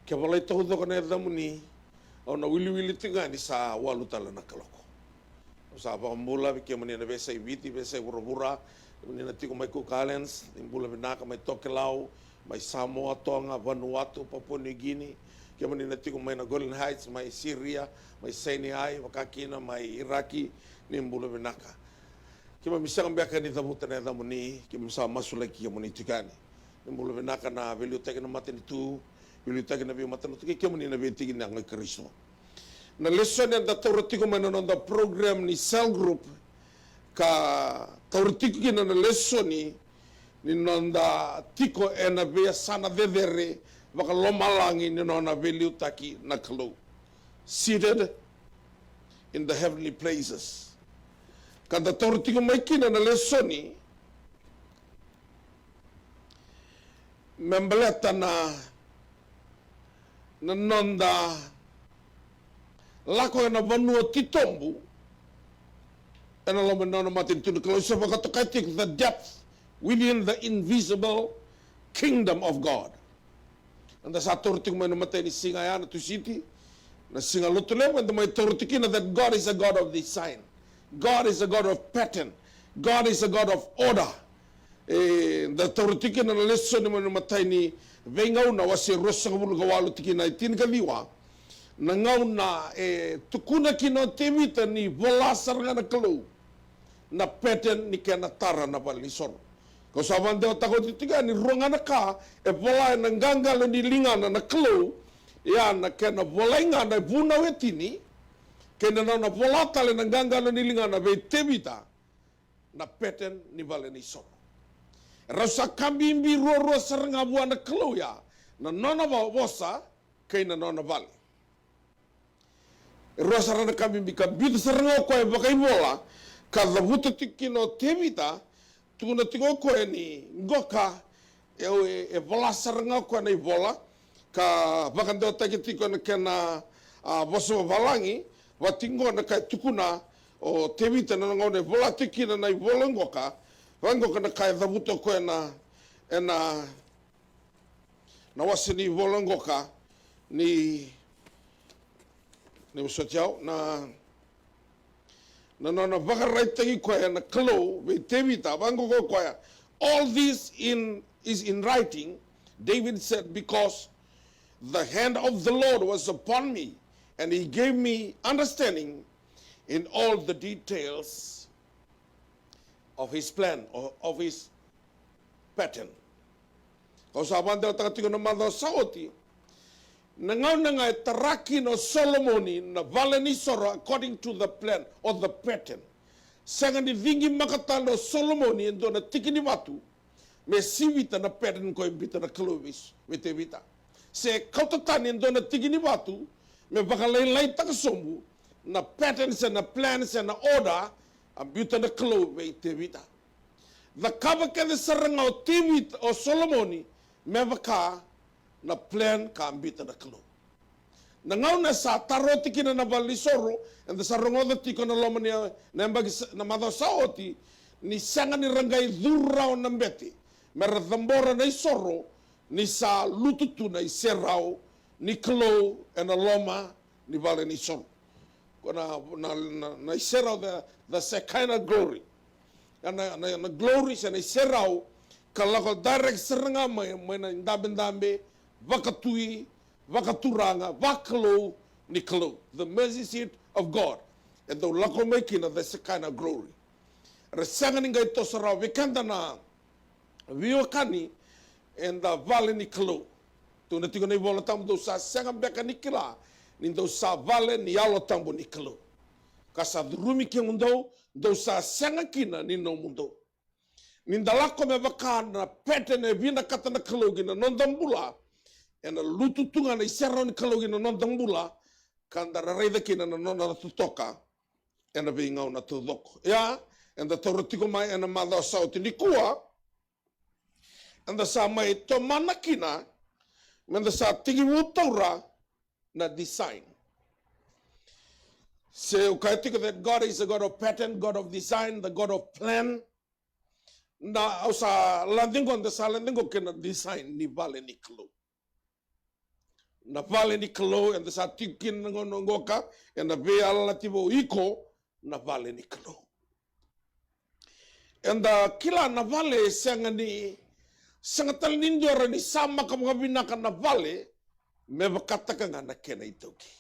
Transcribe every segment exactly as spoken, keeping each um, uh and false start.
Ke volai taucoko na yacamuni, au na wiliwili tiko ga ni sa walu tale na kaloko. Au sa vakabula vei kemuni na veiyasai Viti, veiyasai vuravura, kemuni na tiko mai Cook Islands, ni bula vinaka, mai Tokelau, mai Samoa, Toga, Vanuatu, Papua New Guinea, kemuni na tiko mai na Golan Heights, mai Syria, mai Sinai, vakakina mai Iraki, ni bula vinaka. Keimami sega beka ni cavuta na yacamuni, keimami sa masulaki kemuni tiko yani. Ni bula vinaka na veiliutaki na matanitu, veiliutaki na veimatanitu, kei kemuni na veitiki ni yago i Karisito. Na lesoni eda taura tiko mai na noda program ni cell group, ka taura tiko kina na lesoni ni noda tiko ena veiyasana cecere vakalomalagi ni nona veiliutaki na Kalou. Seated in the heavenly places. Ka da taura tiko mai kina na lesoni me baleta na, na noda lako ena vanua titobu ena loma ni nona matanitu na Kalou, se vakatokai tiko the depth within the invisible kingdom of God. Eda sa taura tiko mai na matai ni siga ya na Tusiti, na siga Lotulevu, eda mai taura tiko kina that God is a God of design. God is a God of pattern. God is a God of order. Eda taura tiko kina na lesoni mai na matai ni Veigauna wase ruasagavulu ka walu tikina e tinikaciwa. Na gauna e tukuna kina o Tevita ni vola sara ga na Kalou na pattern ni kena tara na valenisoro. Kau sa vakadewataka oti tiko yani rua ga na ka e vola ena qaqalo ni ligana na Kalou, ia na kena volai ga na Vunau e tini, kei na nona vola tale na qaqalo ni ligana vei Tevita na pattern ni valenisoro. E rau sa ka bibi ruarua sara ga vua na Kalou ya, na nona vo-, vosa kei na nona vale. E rua sara na ka bibi ka biuta sara ga o koya e vakaivola, ka cavuta tiko kina o Tevita, tukuna tiko o koya ni qoka, e, e, e vola sara ga o koya na ivola, ka vakadewataki tiko na kena, a, vosa vavalagi, vati qo na ka e tukuna o Tevita na gauna e vola tiko kina na ivola qoka, vaqoka na ka e cavuta o koya na, ena, na wase ni vola qoka ni, ni vosoti au, na, na nona vakaraitaki koya na Kalou vei Tevita, vaqoka o koya. All this in, is in writing, David said, because the hand of the Lord was upon me, and he gave me understanding in all the details of his plan or of his pattern. Kau sa vakadewataka tiko na macawa sa oti, na gauna ga e tara kina o Solomoni na valenisoro according to the plan or the pattern. Sega ni cigimaka tale o Solomoni e dua na tiki ni vatu me sivita na pattern ko e biuta na Kalou vei, vei Tevita. Se kauta tani e dua na tiki ni vatu me vakalailaitaka sobu na pattern se na plan se na order a biuta na Kalou vei Tevita. Cakava kece sara ga o Tevita, o Solomoni, me vaka na plan ka biuta na Kalou. Na gauna sa tara oti kina na valenisoro, eda sa rogoca tiko na loma ni, na yabaki sa, na macawa sa oti, ni sega ni ra qai curu rawa na bete me ra cabora na isoro, ni sa lutu tu na iserau ni Kalou ena loma ni valenisoro. Ko na, na, na, na iserau, the, the Shekinah glory. Na, na, na glory se na iserau ka lako direct sara ga mai, mai na idabedabe vakatui, vakaturaga, vakalou ni Kalou, the mercy seat of God. E dau lako mai kina the Shekinah glory. Ra sega ni qai toso rawa vei keda na veiwekani eda vale ni Kalou. Tukuna tiko na iVola Tabu, dou sa sega beka ni kila ni dou sa vale ni Yalo Tabu ni Kalou, ka sa curumi kemudou, dou sa sega kina ni nomudou. Ni da lako me vaka na pattern e vinakata na Kalou ki na noda bula, ena lutu tu ga na iserau ni Kalou ki na noda bula, ka da raica kina na nona totoka ena veigauna taucoko. Ia, eda taura tiko mai ena macawa sa oti nikua, eda sa mai tomana kina, meda sa tekivu taura na design. Se au kaya tiko that God is a God of pattern, God of design, the God of plan. Na au sa lade qo, da sa lade qo kei na design ni vale ni Kalou. na vale ni Kalou, eda sa tiko kina na gauna oqo ka eda veiyalayalati vou, iko na vale ni Kalou. Eda kila na vale e sega ni, sega tale ni dua e rawa ni samaka vakavinaka na vale me vakataka ga na kena iTaukei.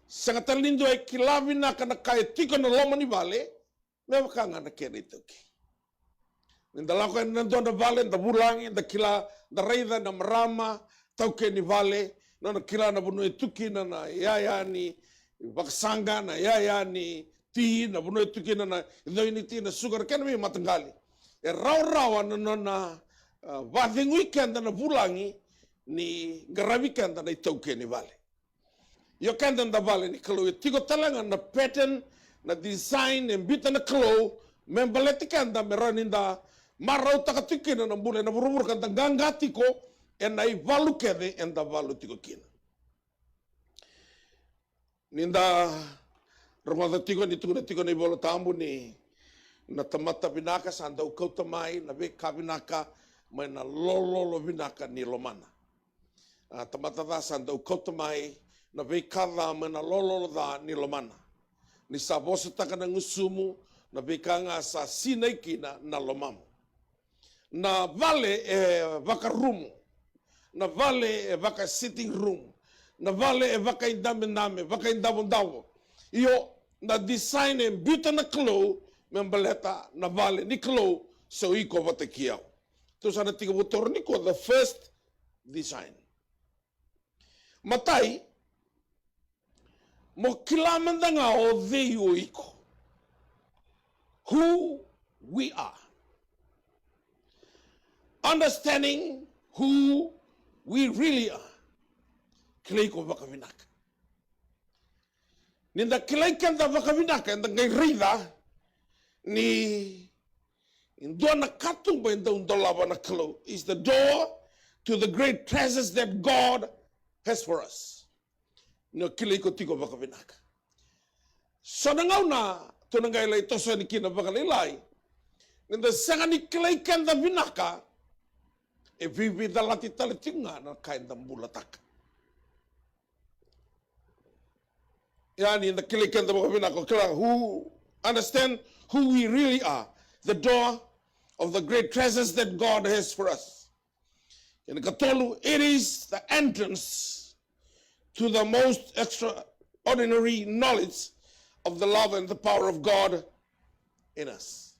Sega tale ni dua e kila vinaka na ka e tiko ena loma ni vale me vaka ga na kena iTaukei. Ni da lako ena dua na vale, da vulagi, da kila, da raica na marama taukei ni vale, nona kila na vanua e tu kina na iyaya ni vakasaqa, na iyaya ni ti, na vanua e tu kina na icoi ni ti, na suka, na kena veimataqali. E rawarawa na nona, ah, vakacegui keda na vulagi ni qaravi keda na itaukei ni vale. Io, keda eda vale ni Kalou, e tiko tale ga na pattern, na design e biuta na Kalou me baleti keda, me rawa ni da marautaka tiko kina na bula ena vuravura ka da qaqa tiko ena ivalu kece eda valu tiko kina. Ni da rogoca tiko ni tukuna tiko na iVola Tabu ni na tamata vinaka sa dau kauta mai na veika vinaka mai na lololo vinaka ni lomana. A tamata ca sa dau kauta mai na veika ca mai na lololo ca ni lomana. Ni sa vosataka na gusumu, na veika ga sa sinai kina na lomamu. Na vale e vakarumu, na vale e vaka sitting room, na vale e vakaidabedabe, vakaidavodavo. Io, na design e biuta na Kalou me baleta na vale ni Kalou, se o iko vata kei au. Tou sa na tekivu toro nikua, the first design. Matai, mo kila mada ga o cei o iko. Who we are. Understanding who we really are. Kilai iko vakavinaka. Ni da kilai keda vakavinaka, eda qai raica ni dua na katuba e dau dolava na Kalou, is the door to the great treasures that God has for us. Ni o kilai iko tiko vakavinaka. So na gauna tou na qai lai toso yani kina vakalailai, ni da sega ni kilai keda vinaka, e veiveicalati tale tiko ga na ka eda bulataka. Ia ni da kilai keda vakavinaka, o kila, who, understand who we really are, the door of the great treasures that God has for us. Kena ikatolu, it is the entrance to the most extraordinary knowledge of the love and the power of God in us.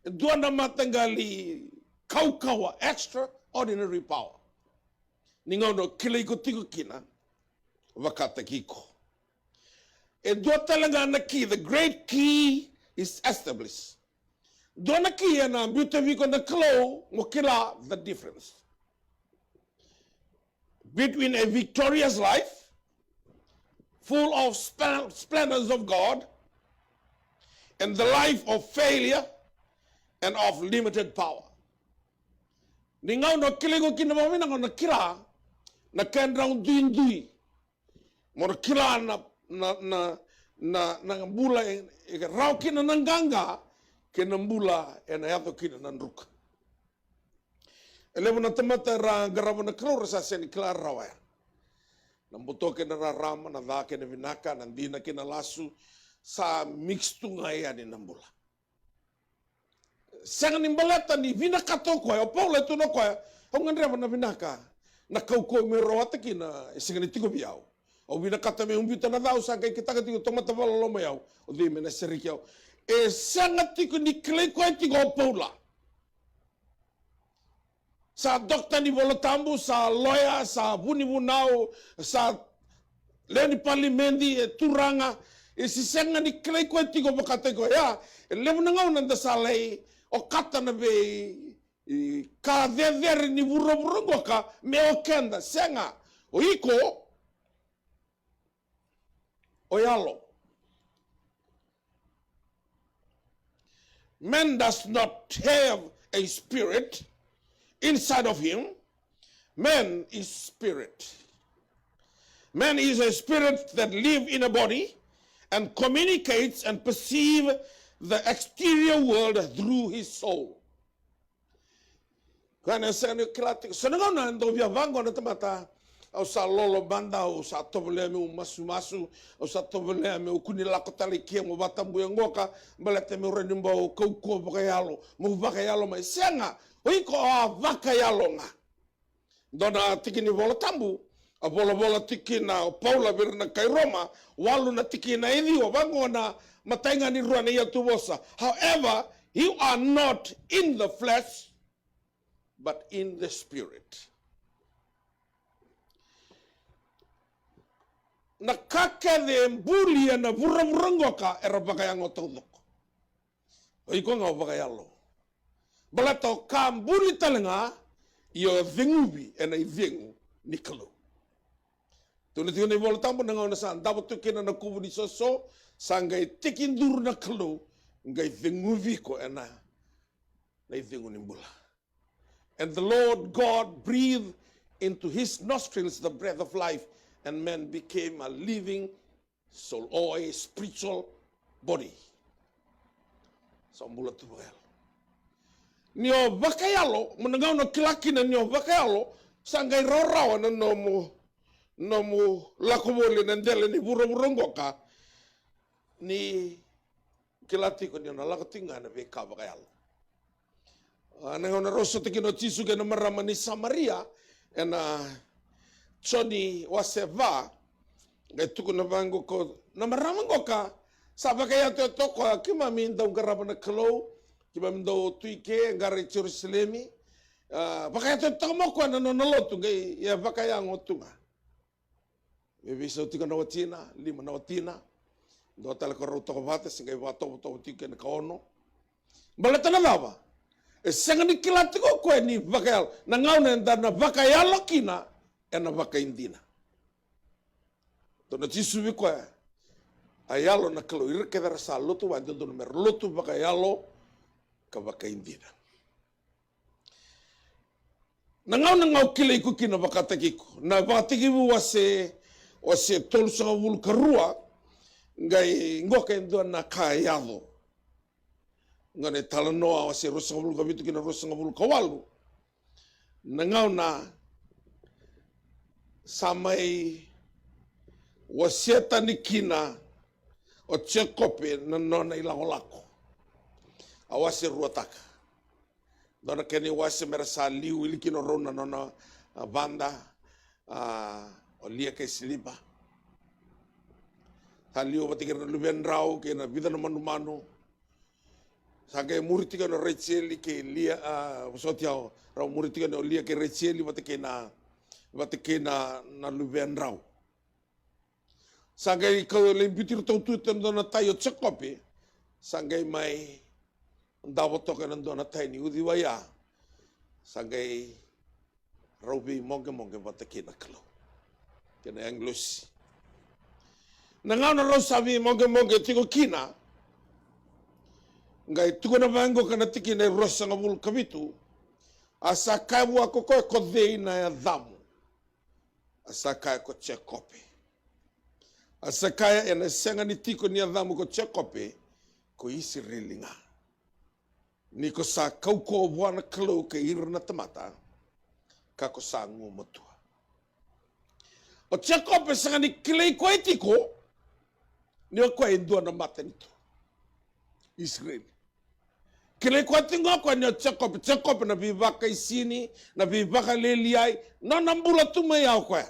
E dua na mataqali kaukauwa, extraordinary power, ni gauna o kilai iko tiko kina vakataki iko. E dua tale ga na key, the great key is established. Dua na key ena biuta vei iko na Kalou mo kila the difference between a victorious life full of splen-, splendors of God and the life of failure and of limited power. Ni gauna o kilai iko kina vakavinaka, o na kila na kedrau duidui. Mo na kila na, na, na, na, na bula e, e rawa kina na qaqa, kei na bula ena yaco kina na druka. E levu na tamata era qarava na Kalou, ra sa sega ni kila rawa ya. Na buto kei na rarama, na ca kei na vinaka, na dina kei na lasu, sa mix tu ga yani na bula. Sega ni baleta ni vinakata o koya, o Paula e tukuna o koya, au gadreva na vinaka, na kaukauwa meu rawata kina e sega ni tiko vei au. Au vinakata meu biuta na ca, au sa qai kitaka tiko, tamata vakaloloma, o au, o cei me na sereki au? E sega tiko ni kilai koya tiko o Paula. Sa dokta ni Vola Tabu, sa loya, sa vunivunau, sa lewe ni palimedi, e turaga, e se sega ni kilai koya tiko vakataki koya. E levu na gauna da sa lai okata na vei, i, ka cecere ni vuravura qoka me o keda. Sega, o iko o yalo. Man does not have a spirit inside of him. Man is spirit. Man is a spirit that live in a body and communicates and perceive the exterior world through his soul. Koya na sega ni kila tiko. So na gauna dau via vaqo na tamata, Au sa lolo mada, au sa tovolea meu masumasu, au sa tovolea meu kua ni lako tale i ke mo vakatabuya qoka, baleta meu rawa ni bau kaukauwa vakayalo, meu vakayalo mai. Sega, o iko a vakayalo ga. Dua na tiki ni Vola Tabu, a volavola tiko kina o Paula vei ira na kai Roma, walu na tikina e ciwa, vaqo na imatai ga ni rua na iyatuvosa. However, you are not in the flesh, but in the spirit. Na ka kece e buli ena vuravura qoka era vakayago taucoko. O iko ga o vakayalo. Baleta o ka buli tale ga, ia o ceguvi ena icegu ni Kalou. Tukuna tiko na iVola Tabu, na gauna sa davo tu kina na kuvu ni soso, sa qai tekiduru na Kalou, qai ceguvi iko ena, na icegu ni bula. And the Lord God breathed into his nostrils the breath of life, and man became a living soul, or a spiritual body. Sa bula tu vakayalo. Ni o vakayalo, mo na gauna o kila kina ni o vakayalo, sa qai rawarawa na nomu, nomu lako voli ena dela ni vuravura qoka. Ni kila tiko ni o na lako tiko ga ena veika vakayalo. A, na gauna rau sota kina o Jisu kei na marama ni Samaria, ena Joni wase va, qai tukuna vaqo ko na marama qoka, sa vakayatoyato koya, keimami dau qarava na Kalou, keimami dau tu i ke, qara i Jerusalemi, a, vakayatoyato toka mai o koya na nona lotu, qai e vakayago tu ga. Me veisau tiko na watina, lima na watina. Dua tale ko rau toka vata, se qai vakatovotovo tiko kei na ka ono. Baleta na cava? E sega ni kila tiko o koya ni vakayalo. Na gauna eda na vakayalo kina, ena vakaidina. Tukuna o Jisu vei koya, a yalo na Kalou, ira kece era sa lotu vua e dodonu me ra lotu vakayalo ka vakaidina. Na gauna ga o kilai iko kina vakataki iko. Na Vakatekivu wase, wase tolusagavulu ka rua, qai qoka e dua na ka e yaco. Qo na italanoa wase ruasagavulu ka vitu kina ruasagavulu ka walu. Na gauna sa mai wasea tani kina o Jekope na nona ilakolako. A wase ruataka. Dua na kena iwase me ra sa liu wili kina o rau na nona, a, vada, a, o Lia kei Silipa. Sa liu vata kei ira na luvedrau kei na vica na manumanu. Sa qai muri tiko yani o Rejeli kei Lia, a, vosoti au, rau muri tiko yani o Lia kei Rejeli vata kei na, vata kei na, na luvedrau. Sa qai kau lai biuti iratou tu e dua na tai o Jekope. Sa qai mai davo toka ena dua na tai ni uciwai ya. Sa qai rau veimoqemoqe vata kei na Kalou, kei na agilosi. Na gauna rau sa veimoqemoqe tiko kina, qai tukuna vaqo ka na tikina e ruasagavulu ka vitu, a sa kaya vua ko koya, ko cei na yacamu? A sa kaya, ko Jekope. A sa kaya, ena sega ni tiko ni yacamu ko Jekope, ko Isireli ga. Ni ko sa kaukauwa vua na Kalou kei ira na tamata, ka ko sa gumatua. O Jekope sega ni kilai koya tiko ni o koya e dua na matanitu. Isireli. Kilai koya tiko ga o koya ni o Jekope. Jekope na veivakaisini, na veivakalialiai, nona bula tu mai ya o koya.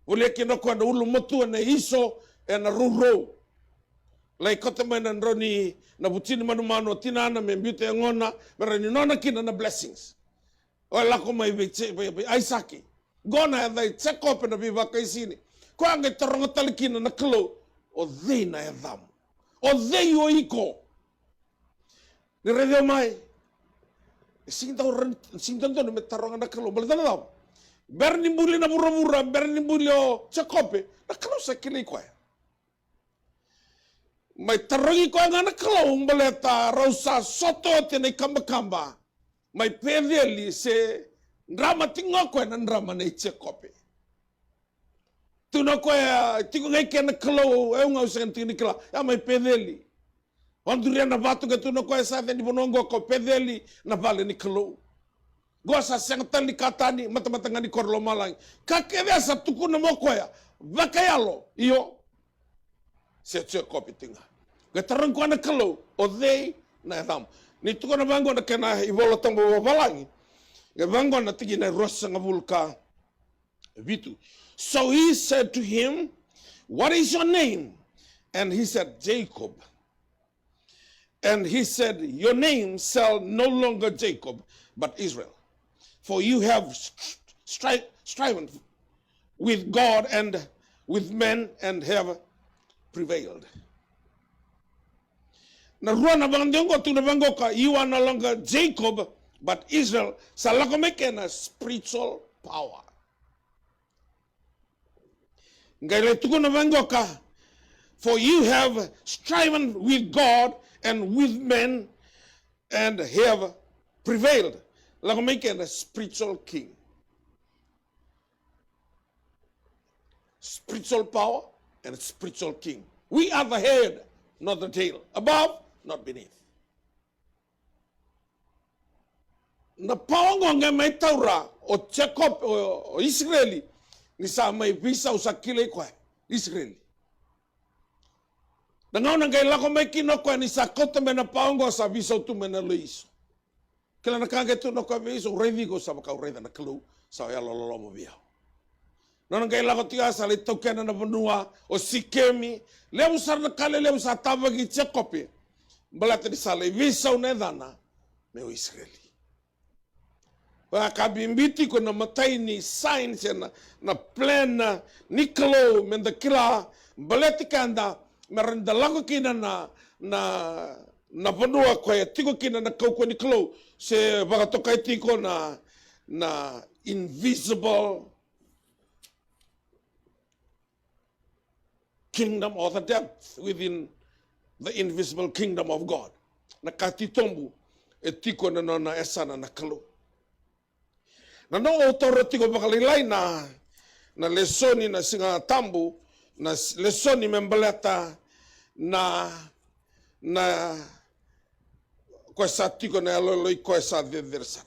Volia kina o koya na ulumatua nei Iso ena rourou. Lai kauta mai na drau ni, na vuti ni manumanu o tinana me biuta yagona, me rawa ni nona kina na blessings. O e lako mai vei Je-, vei, vei Aisake. Qo na yaca i Jekope na veivakaisini. Koya qai taroga tale kina na Kalou, o cei na yacamu? O cei o iko? Ni raici au mai. E sega ni dau ra-, sega ni dodonu me taroga na Kalou. Baleta na cava? Bera ni buli na vuravura, bera ni buli o Jekope, na Kalou sa kilai koya. Mai tarogi koya ga na Kalou, baleta rau sa sota oti na ikabakaba mai Peceli, se drama tiko ga o koya na drama nei Jekope. Tukuna o koya, tiko ga i ke na Kalou, au ga au sega ni tiko ni kila. Ya mai Peceli. Vaduria na vatu, qai tukuna o koya, sa yaca ni vanua oqo ko Peceli, na vale ni Kalou. Qo sa sega tale ni ka tani, matamata ga ni koro lomalagi. Ka kece sa tukuna mai o koya vakayalo, io, se Jekope tiko ga. Qai tarogi koya na Kalou, o cei na yacamu? Ni tukuna vaqo na kena iVola Tabu vavalagi. Qai vaqo na tikina e ruasagavulu ka vitu. So he said to him, "What is your name?" And he said, "Jacob." And he said, "Your name shall no longer Jacob, but Israel. For you have stri-, stri-, striven with God and with men and have prevailed." Na rua na vakadewa qo, tukuna vaqo ka, "You are no longer Jacob, but Israel." Sa lako mai kina na spiritual power. Qai lai tukuna vaqo ka, "For you have striven with God and with men and have prevailed." Lako mai kina na spiritual king. Spiritual power and spiritual king. We are the head, not the tail. Above, not beneath. Na power qo qai mai taura o Jacob, o, o Isireli, ni sa mai veisau, sa kilai koya Isireli. Na gauna qai lako mai kina o koya ni sa kauta mai na power qo, sa veisau tu mai na yalo i Iso. Kila na ka qai tukuna o koya vei Iso, "Au raici iko sa vaka au raica na Kalou, sa yalololoma vei au." Nona qai lako tiko ya, sa lai taukena na vanua o Sikemi. Levu sara na ka lelevu sa tavaki Jekope, baleta ni sa lai veisau na yacana me o Isireli. Vaka bibi tiko na imatai ni sign se na, na plan ni Kalou meda kila, baleti keda, me rawa ni da lako kina na, na, na vanua koya tiko kina na kaukauwa ni Kalou, se vakatokai tiko na, na invisible kingdom, or the depth within the invisible kingdom of God. Na ka titobu e tiko na nona yasana na Kalou. Na noqu taura tiko vakalailai na, na lesoni na Siga Tabu, na s-, lesoni me baleta na, na koya sa tiko na yaloyalo i koya sa cecere sara.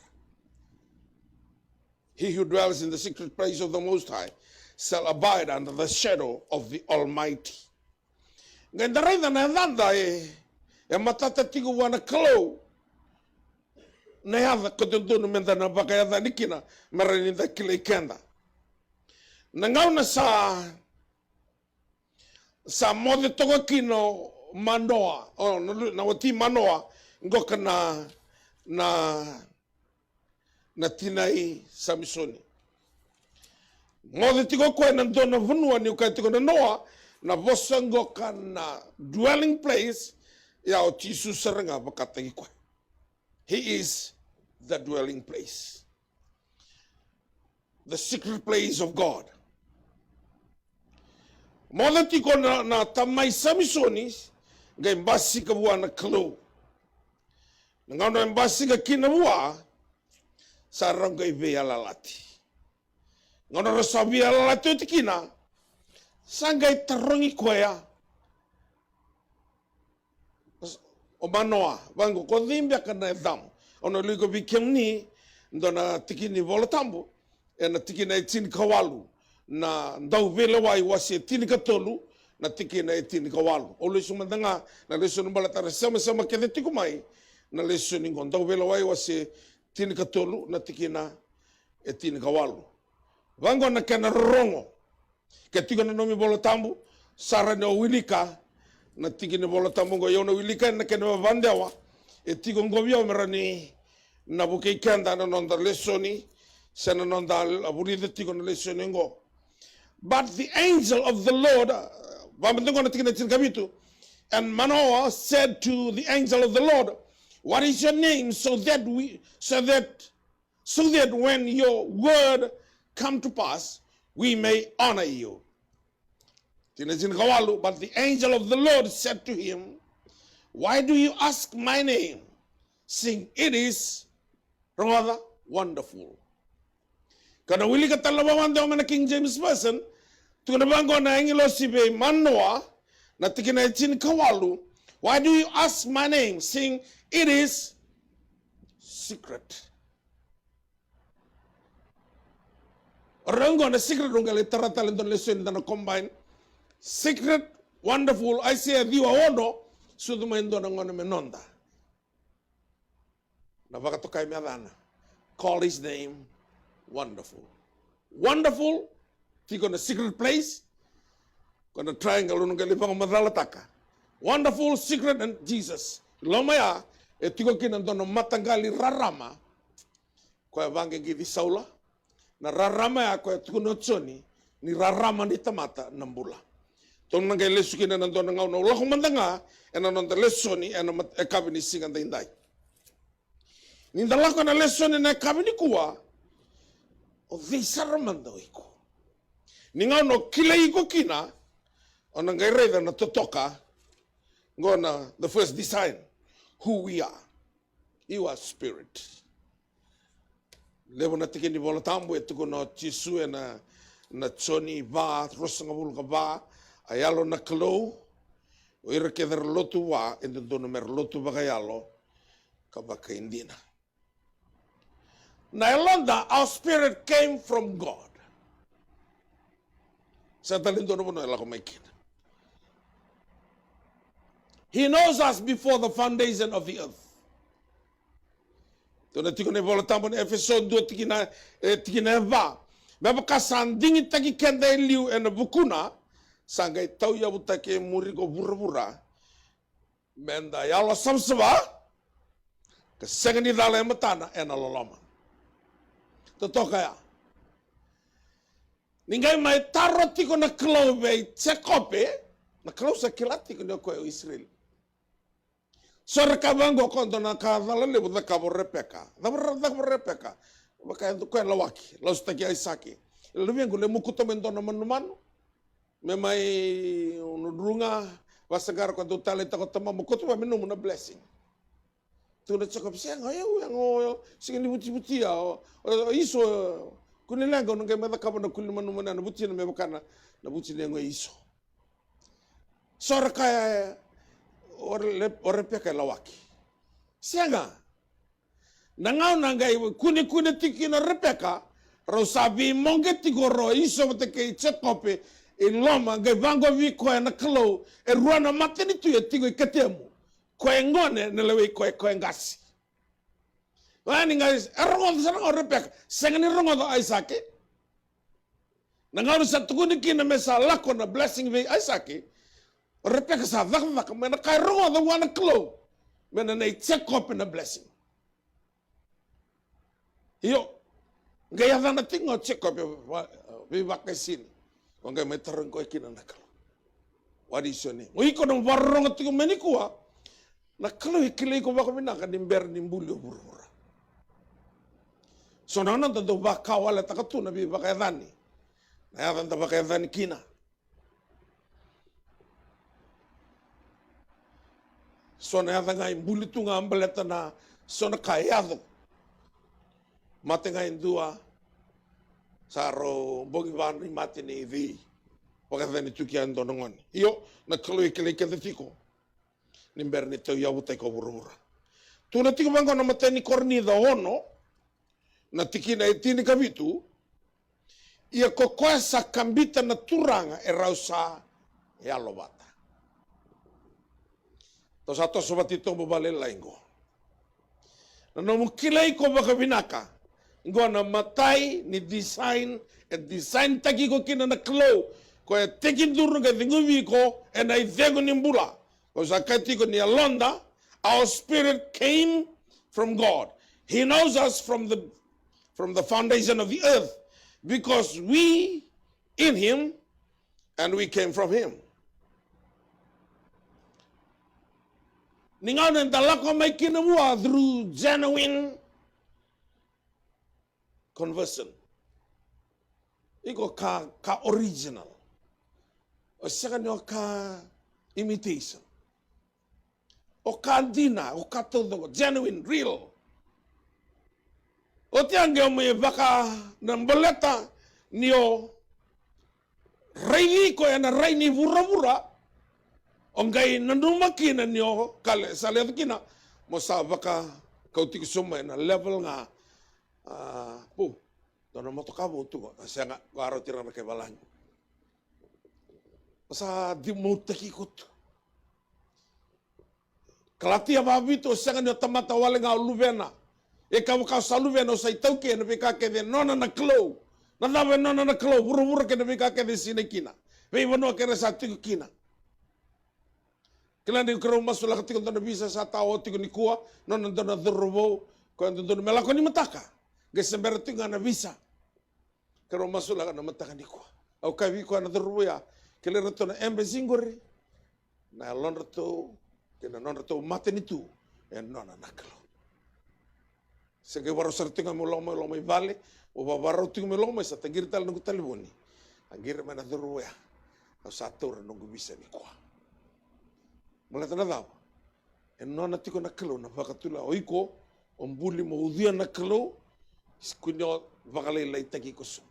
He who dwells in the secret place of the Most High shall abide under the shadow of the Almighty. Qai da raica na yacada e, e matata tiko vua na Kalou. Na yaca ko dodonu meda na vakayacani kina, me rawa ni da kilai keda. Na gauna sa, sa moce toka kina o Manoa, o, na, na wati Manoa, qoka na, na, na tina i Samisoni. Moce tiko o koya ena dua na vanua, niu kaya tiko na noa, na vosa qoka na dwelling place, ia o Jisu sara ga vakataki koya. He is the dwelling place. The secret place of God. Moce tiko na, na tamai Samisoni, qai basika vua na Kalou. Na gauna e basika kina vua, sa rau qai veiyalayalati. Gauna rau sa veiyalayalati oti kina, sa qai tarogi koya o Manoa, vaqo, ko cei beka na yacamu? Au na wilika vei kemuni dua na tikina ni Vola Tabu, ena tikina e tinikawalu, na Dauveilailai wase tinikatolu, na tikina e tinikawalu. Au lesu mada ga na lesoni baleta ra semasema kece tiko mai na lesoni qo, Dauveilailai wase tinikatolu, na tikina e tinikawalu. Vaqo na kena rorogo. Ke tiko na nomu iVola Tabu, sa rawa ni o wilika na tiki ni Vola Tabu qo, ia au na wilika ena kena vakadewa. E tiko qo vei au me rawa ni na vukei keda na noda lesoni, se na noda vulica tiko na lesoni qo. But the angel of the Lord, uh, vakamataqu na tikina tinikavitu, and Manoah said to the angel of the Lord, "What is your name, so that we, so that so that when your word come to pass, we may honor you." Tikina tinikawalu, but the angel of the Lord said to him, "Why do you ask my name, seeing it is, rogoca, wonderful?" Ka na wilika tale na vakadewa mai na King James Version, tukuna vaqo na agilosi vei Manoa, na tikina e tinikawalu, "Why do you ask my name, seeing it is secret?" O rau qo na secret, rau qai lai tara tale e dua na lesoni da na combine. Secret, wonderful, Aisea ciwa ono, sucu mai e dua na gone me noda. Na vakatokai me yacana. Call his name wonderful. Wonderful, tiko na secret place. Ko na triangle, rau qai lai vakamacalataka. Wonderful, secret, and Jesus. Loma ya, e tiko kina e dua na mataqali rarama. Koya vaqeqici Saula. Na rarama ya koya tukuna o Joni, ni rarama ni tamata na bula. Tou na qai lesu kina ena dua na gauna, au lako mada ga ena noda lesoni ena mat-, e kavi ni siga daidai. Ni da lako ena lesoni ena e kavi nikua, o cei sara mada o iko? Ni gauna o kilai iko kina, o na qai raica na totoka, qo na the first design, who we are. You are spirit. Levu na tiki ni Vola Tabu e tukuna o Jisu ena, na Joni va, ruasagavulu ka va, a Yalo na Kalou, o ira kece era lotu vua, e dodonu mera lotu vakayalo ka vakaidina. Na yaloda, our spirit came from God. Sa tale dua na vanua e lako mai kina. He knows us before the foundation of the earth. Tou na tiko na iVola Tabu na Efeso dua tikina, e, tikina e va. Me vaka sa digitaki keda e liu ena vukuna, sa qai tauyavutaki e muri ko vuravura. Meda yalo savasava, ka sega ni cala e matana ena loloma. Totoka ya. Ni qai mai taro tiko na Kalou vei Jekope, na Kalou sa kila tiko ni o koya o Isireli. So ra kaya vaqo, ko dua na ka cala levu cakava o Repeka. Cava ra cakava o Repeka? Vaka e dua koya e lawaki, lasutaki Aisake. Luvequ, lai mokuta mai dua na manumanu. Me mai nudru ga, vakasaqara ko dou taleitaka o tamamu, kauta vua me nomu na blessing. Tukuna o Jekope, sega, o yau, yau, o, sega ni vutivutia, o, o, o Iso, kua ni leqa, au na qai mai cakava na kuli ni manumanu ya, na vutina me vaka na, na vutina yago i Iso. So ra kaya, o Re-, o Repeka e lawaki. Sega. Na gauna qai kunekune tiko kina o Repeka, rau sa veimoqe tiko o Iso vata kei Jekope i loma, qai vaqovi koya na Kalou, e rua na matanitu e tiko i Ketemu. Koya e gone, na lewei koya, koya e qase. Oya ni qai, e rogoca sara ga o Repeka, sega ni rogoca o Aisake. Na gauna sa tukuni kina me sa lako na blessing vei Aisake, o Repeka sa cakacaka mai na ka e rogoca vua na Kalou, me na nei Jekope na blessing. Io, qai yacana tiko ga o Jekope va-, veivakaisini. O qai mai tarogi koya kina na Kalou. What is your name? O iko na vakarorogo tiko mai nikua, na Kalou e kilai iko vakavinaka ni bera ni buli o vuravura. So na gauna da dau vakawaletaka tu na veivakayacani, na yaca da vakayacani kina. So na yaca ga e buli tu ga baleta na so na ka e yaco. Mate ga e dua, sa rau bogi va ni mate nei cei. Vakayacani tu kina e dua na gone. Io, na Kalou e kilai keda tiko ni bera ni tauyavutaki o vuravura. Tukuna tiko vaqo na imatai ni Korinica ono, na tikina e tinikavitu, ia ko koya sa kabita na Turaga e rau sa yalovata. Tou sa toso vata i toba vakalailai qo. Na nomu kilai iko vakavinaka, qo na imatai ni design, e design taki iko kina na Kalou, koya e tekiduru qai ceguvi iko ena icegu ni bula. Au sa kaya tiko ni yaloda, our spirit came from God. He knows us from the, from the foundation of the earth, because we in him and we came from him. Ni gauna eda lako mai kina vua through genuine conversion. Iko ka, ka original. O sega ni o ka imitation. O ka dina, o ka taucoko, genuine, real. Oti ya qai o mai vaka na baleta ni o raici iko ena rai ni vuravura, o qai nanuma kina ni o kale, sa leca kina, mo sa vaka kau tiko sobu mai na level ga, a, pu. Dua na motoka vou tu qo, a sega, qo a rauti ira na kai valagi. O sa cimautaki iko tu. Kalatia vavitu, o sega ni o tamata wale ga, o luvena. E kevaka o sa luvena, o sa itaukei ena veika kece e nona na Kalou. Na cava e nona na Kalou? Vuravura kei na veika kece e sinai kina. Veivanua kece sa tiko kina. Kila ni keirau masulaka tiko dua na visa sa tao tiko nikua, nona dua na cauravou, koya dodonu me lako ni mataka. Qai se bera tiko ga na visa. Keirau masulaka na mataka nikua. Au kaya vei koya na cauravou ya, kila iratou na embassy qori, na yalodratou kei na nodratou matanitu e nona na Kalou. Se qai vakarau sara tiko ga meu lako mai, lako mai vale, au vakarau tiko meu lako mai, sa taqiri tale noqu talevoni. A qiri mai na cauravou ya. Au sa taura noqu visa nikua. Baleta na cava? E nona tiko na Kalou na vakatulewa. O iko, o buli mo ucuya na Kalou, se kua ni o vakalailaitaki iko sobu.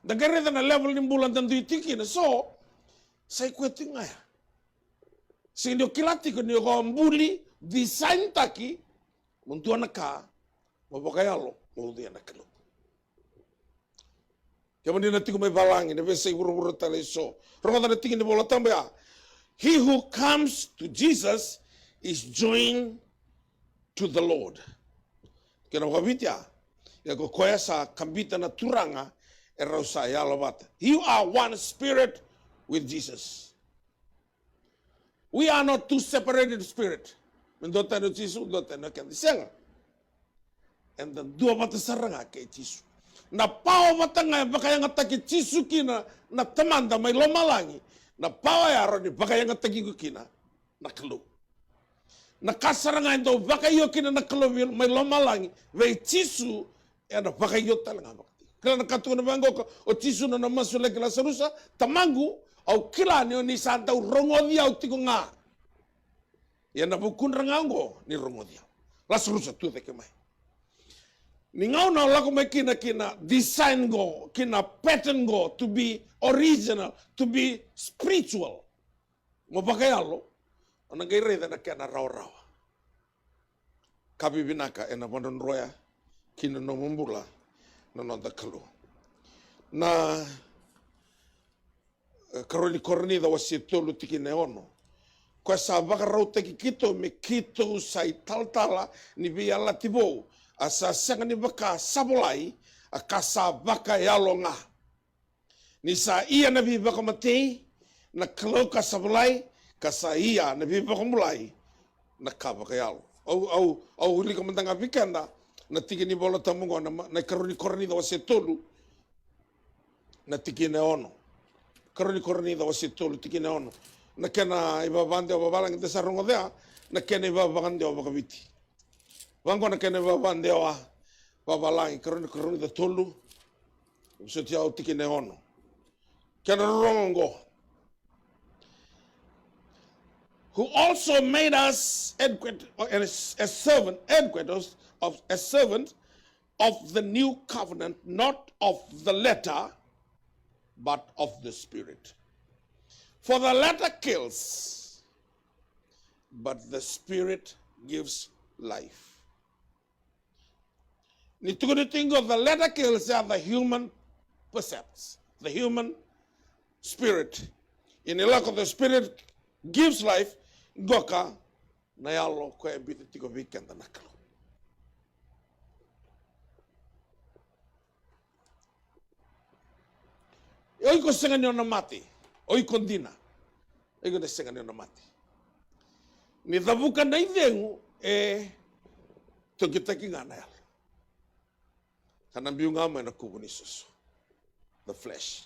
Da qai raica na level ni bula da dui tiko kina, so, sa i koya tiko ga ya. Sega ni o kila tiko ni o buli, design taki, mo dua na ka, mo vakayalo, mo ucuya na Kalou. Kemuni na tiko mai valagi, na veiyasai vuravura tale eso. Rogoca na tiki ni Vola Tabu ya. He who comes to Jesus is joined to the Lord. Kena vakaviti ya, e ko koya sa kabita na Turaga, e rau sa yalo vata. You are one spirit with Jesus. We are not two separated spirit. Me dua tani o Jisu, dua tani o keda. Sega. Eda dua vata sara ga kei Jisu. Na pawa vata ga e vakayagataki Jisu kina na Tamada mai lomalagi. Na pawa ya rawa ni vakayagataki iko kina na Kalou. Na ka sara ga e dau vakaio kina na Kalou mai lomalagi vei Jisu, ena vakaio tale ga vakatiko. Kila na ka tukuna vaqo o Jisu na nona masulaki Lasarusa, Tamaqu, au kila ni o ni sa dau rogoci au tiko ga. Ia na vukudra ga oqo ni rogoci au. Lasarusa, tu cake mai. Ni gauna o lako mai kina, kina design qo, kina pattern qo, to be original, to be spiritual. Mo vakayalo, o na qai raica na kena rawarawa. Ka vivinaka ena vadrodroya ki na nomu bula na noda Kalou. Na, e, Karua ni Korinica wase tolu tikina e ono. Koya sa vakarautaki keitou me keitou sa italatala ni veiyalayalati vou, a sa sega ni vaka sa volai, a ka sa vakayalo ga. Ni sa ia na veivakamatei na Kalou ka sa volai, ka sa ia na veivakabulai na ka vakayalo. Au, au, au wilika mada ga vei keda na tiki ni Vola Tabu oqo, na, na iKarua ni Korinica wase tolu, na tikina e ono. Karua ni Korinica wase tolu, tikina e ono. Na kena ivavadewa vavalagi da sa rogoca, na kena ivavadewa vakaviti. Vaqo na kena ivavadewa vavalagi, Karua ni Korinica tolu, vosoti au tikina e ono. Kena rorogo oqo. Who also made us adequate, or as, as servant, adequate of, of, as servant of the new covenant, not of the letter, but of the Spirit. For the letter kills, but the Spirit gives life. Ni tukuni tiko qo, the letter kills, ya the human percepts, the human spirit. Ia ni lako the Spirit gives life, qoka na yalo koya e biuta tiko vei keda na Kalou. O iko sega ni o na mate, o iko dina. O iko na sega ni o na mate. Ni cavuka na icegu e tokitaki ga na yalo. Ka na biu ga mai na kuvu ni susu. The flesh.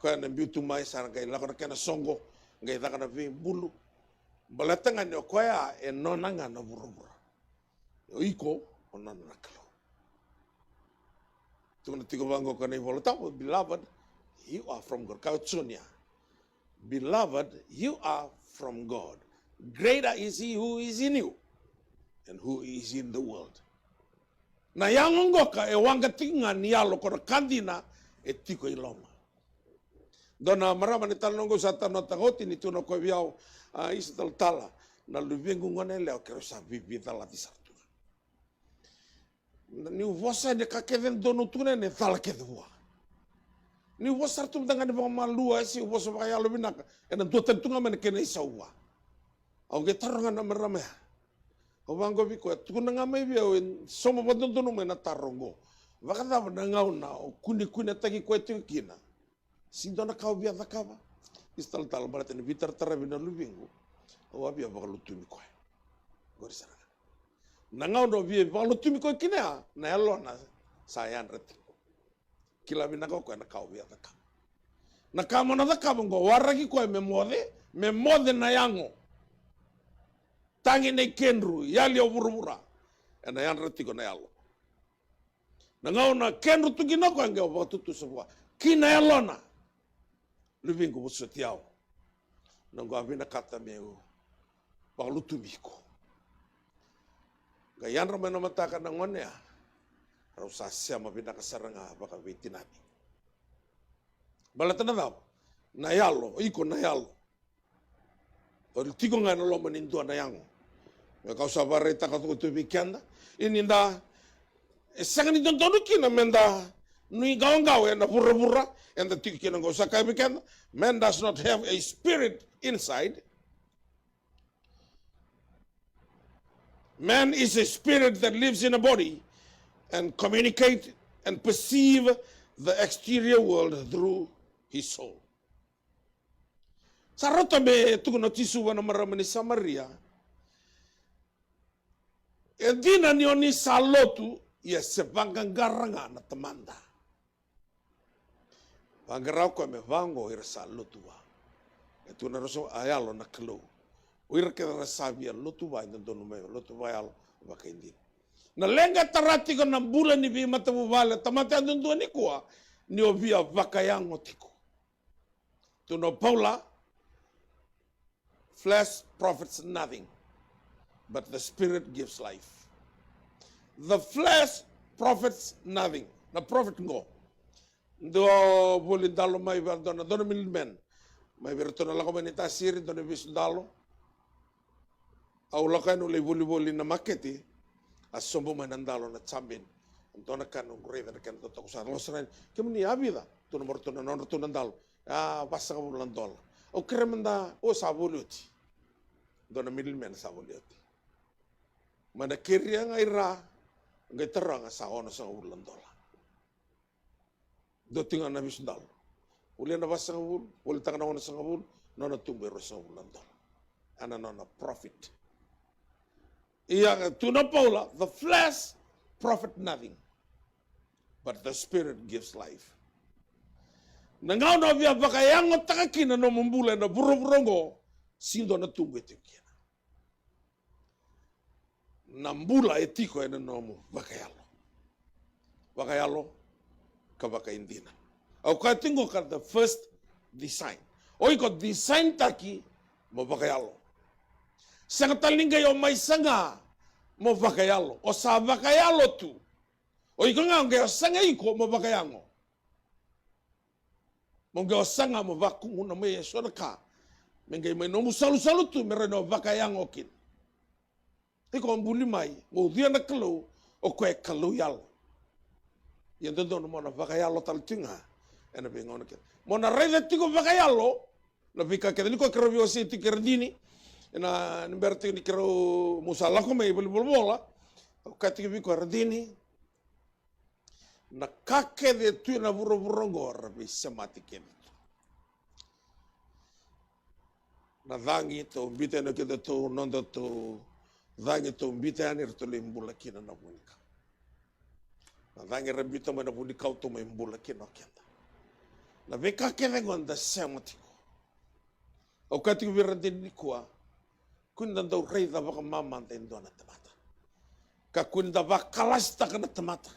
Koya na biu tu mai sa na qai lako na kena soqo, qai caka na veibulu. Baleta ga ni o koya e nona ga na vuravura. O iko o nona na Kalou. Tukuna tiko vaqo ka na iVola Tabu, beloved, you are from God. Kaya o Junior, beloved, you are from God. Greater is he who is in you and who is in the world. Na yago qoka e waqa tiko ga ni yalo ko na ka dina e tiko i loma. Dua na marama ni talanoa qo sa talanoataka oti ni tukuna o koya vei au, a, isa talatala, na luvequ gone yalewa keirau sa vivica lati sara tu ga. Niu vosa yani, ka kece e dodonu au tukuna yani e cala kece vua. Niu vosa sara tu mada ga ni vakamalua se vosa vakayalo vinaka, ena dua tani tu ga mai na kena isau vua. Au qai taroga na marama ya. Au vaqo vei koya, tukuna ga mai vei au e sauma vakadodonu mai na taro oqo. Vakacava na gauna o kunekunetaki koya tiko kina? Sega ni dua na ka au via cakava. Isa talatala, baleta ni veitarataravi na luvequ, au a via vakalutumi koya. Qori sara ga. Na gauna au via vakalutumi koya kina ya, na yalona sa yadra tiko. Kila vinaka o koya na ka au via cakava. Na ka mo na cakava oqo, waraki koya me moce, me moce na yago. Tagi na ikedru, yali o vuravura. Ena yadra tiko na yalo. Na gauna kedru tu kina o koya, qai vakatutusa vua ki na yalona. Luvequ, vosoti au. Noqu a vinakata meu vakalutumi iko. Qai yadra mai na mataka na gone ya, rau sa sema vinaka sara ga vakaveitinani. Baleta na cava? Na yalo, iko na yalo. O tiko ga ena loma ni dua na yago. Me kau sa vakaraitaka tiko tu vei keda. Ia ni da, e sega ni dodonu kina me da nuiqawaqawa ena vuravura eda tiko kina oqo. Sa kaya vei keda, man does not have a spirit inside. Man is a spirit that lives in a body and communicate and perceive the exterior world through his soul. Sa rauta me tukuna o Jisu vua na marama ni Samaria, e dina ni o ni sa lotu, ia se vaqaqara ga na Tamada. Vaqara o koya me vaqo ira sa lotu vua. E tukuna, rau sa a yalo na Kalou. O ira kece ra sa via lotu vua, e dodonu me lotu vakayalo, vakaidina. Na leqa e tara tiko na bula ni veimatavuvale, tamata yadudua nikua, ni o via vakayago tiko. Tukuna o Paula, flesh profits nothing, but the spirit gives life. The flesh profits nothing. Na profit qo. Dua voli dalo mai vei dua na, dua na middleman. Mai vei iratou na lako mai ni tasiri, dua na vesu dalo. Au lako yani, au lai volivoli na makete. A sobu mai na dalo na jabin. Dua na ka noqu raica na kena totoka, sa lako sara yani. Kemuni a vica? Tukuna mai o ratou na nodratou na dalo. A, vasagavulu na dola. Au kerea mada, o sa voli oti. Dua na middleman sa voli oti. Mai na keria ga i ra, qai taroga sa onosagavulu na dola. Dua tiko ga na vesu dalo. Volia na vasagavulu, volitaka na onosagavulu, nona tubu e ruasagavulu na dola. A na nona profit. Ia, tukuna o Paula, the flesh profit nothing, but the spirit gives life. Na gauna o via vakayagotaka kina na nomu bula ena vuravura oqo, sega ni dua na tubu e tiko kina. Na bula e tiko ena nomu vakayalo. Vakayalo ka vakaidina. Au kaya tiko ka the first design. O iko design taki mo vakayalo. Sega tale ni qai o mai saga mo vakayalo. O sa vakayalo tu. O iko ga o qai o saga iko mo vakayago. Mo qai o saga mo vakuguna mai eso na ka me qai mai nomu salusalu tu me rawa ni o vakayago kina. Iko o buli mai mo ucuya na Kalou, o koya e Kalou yalo. Ia dodonu mo na vakayalo tale tiko ga ena veigauna kece. Mo na raica tiko vakayalo na veika kece. Nikua keirau veiwasei tiko kei Radini, ena ni bera tiko ni keirau, meu sa lako mai volivolavola, au kaya tiko vei koya, Radini, na ka kece e tu ena vuravura oqo ra veisemati kece tu. Na cagi tou biuta yani o keda, tou noda tou cagi tou biuta yani, ratou lai bula kina na vunikau. Na cagi era biuta mai na vunikau tou mai bula kina o keda. Na veika kece oqo da sema tiko. Au kaya tiko vei Radini nikua, kua ni da dau raica vakamamada e dua na tamata. Ka kua ni da vakalasitaka na tamata.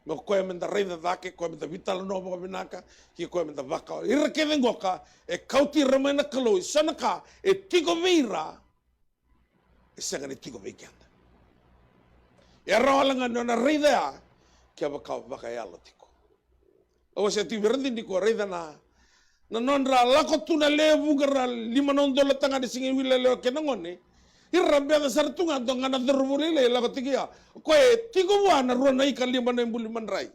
Me o koya me da raica cake, koya me da veitalanoa vakavinaka, kei koya me da vaka. Ira kece qoka e kauti ira mai na Kalou, e so na ka e tiko vei ira e sega ni tiko vei keda. E rawa wale ga ni o na raica ya kevaka o vakayalo tiko. Au wasea tiko vei Radini nikua, raica na, na nodra lako tu na lewe vuqa, ra lima na udolu tagane, sega ni wili na lewe kei na gone. Ira beca sara tu ga, dua ga na cauravou lailai e lako tiko ya. O koya e tiko vua na rua na ika lima na ibuli madrai.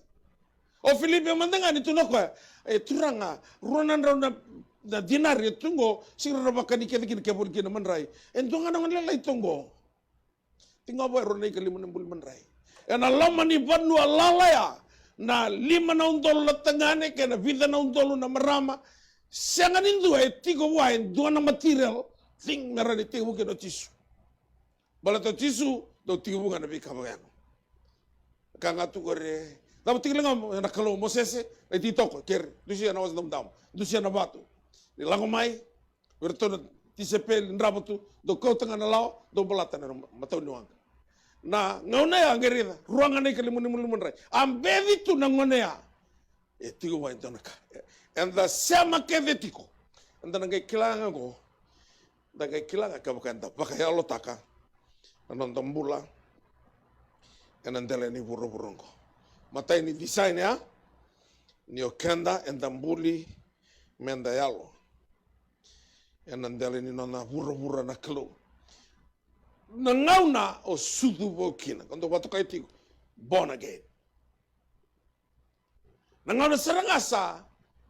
O Filipe mada ga ni tukuna o koya, e Turaga, rua na drau na, na dinari e tu qo, sega ni rawa ni vakani kece kina ke voli kina madrai. E dua ga na gone lailai tu qo. Tiko ga vua e rua na ika lima na ibuli madrai. Ena loma ni vanua lala ya, na lima na udolu na tagane kei na vica na udolu na marama, sega ni dua e tiko vua e dua na material thing me rawa ni tekivu kina o Jisu. Baleta o Jisu dau tekivu ga na veika vakayago. Ka ga tu qori, cava tiko li ga na Kalou, Mosese, na ititoko, kere, dusia na Wasa Damudamu, dusia na vatu. Ni lako mai, vei iratou na tisaipeli, drava tu, dau kauta ga na lawa, dau balata na matau ni waqa. Na gauna ya qai raica, rua ga na ika lima na ibuli madrai. A beci tu na gone ya. E tiko vua e dua na ka. E, eda sema kece tiko. Eda na qai kila ga qo. Da qai kila ga kevaka eda vakayalotaka na noda bula ena dela ni vuravura oqo. Matai ni design ya, ni o keda eda buli meda yalo ena dela ni nona vuravura na Kalou. Na gauna o sucu vou kina, ka dau vakatokai tiko, born again. Na gauna sara ga sa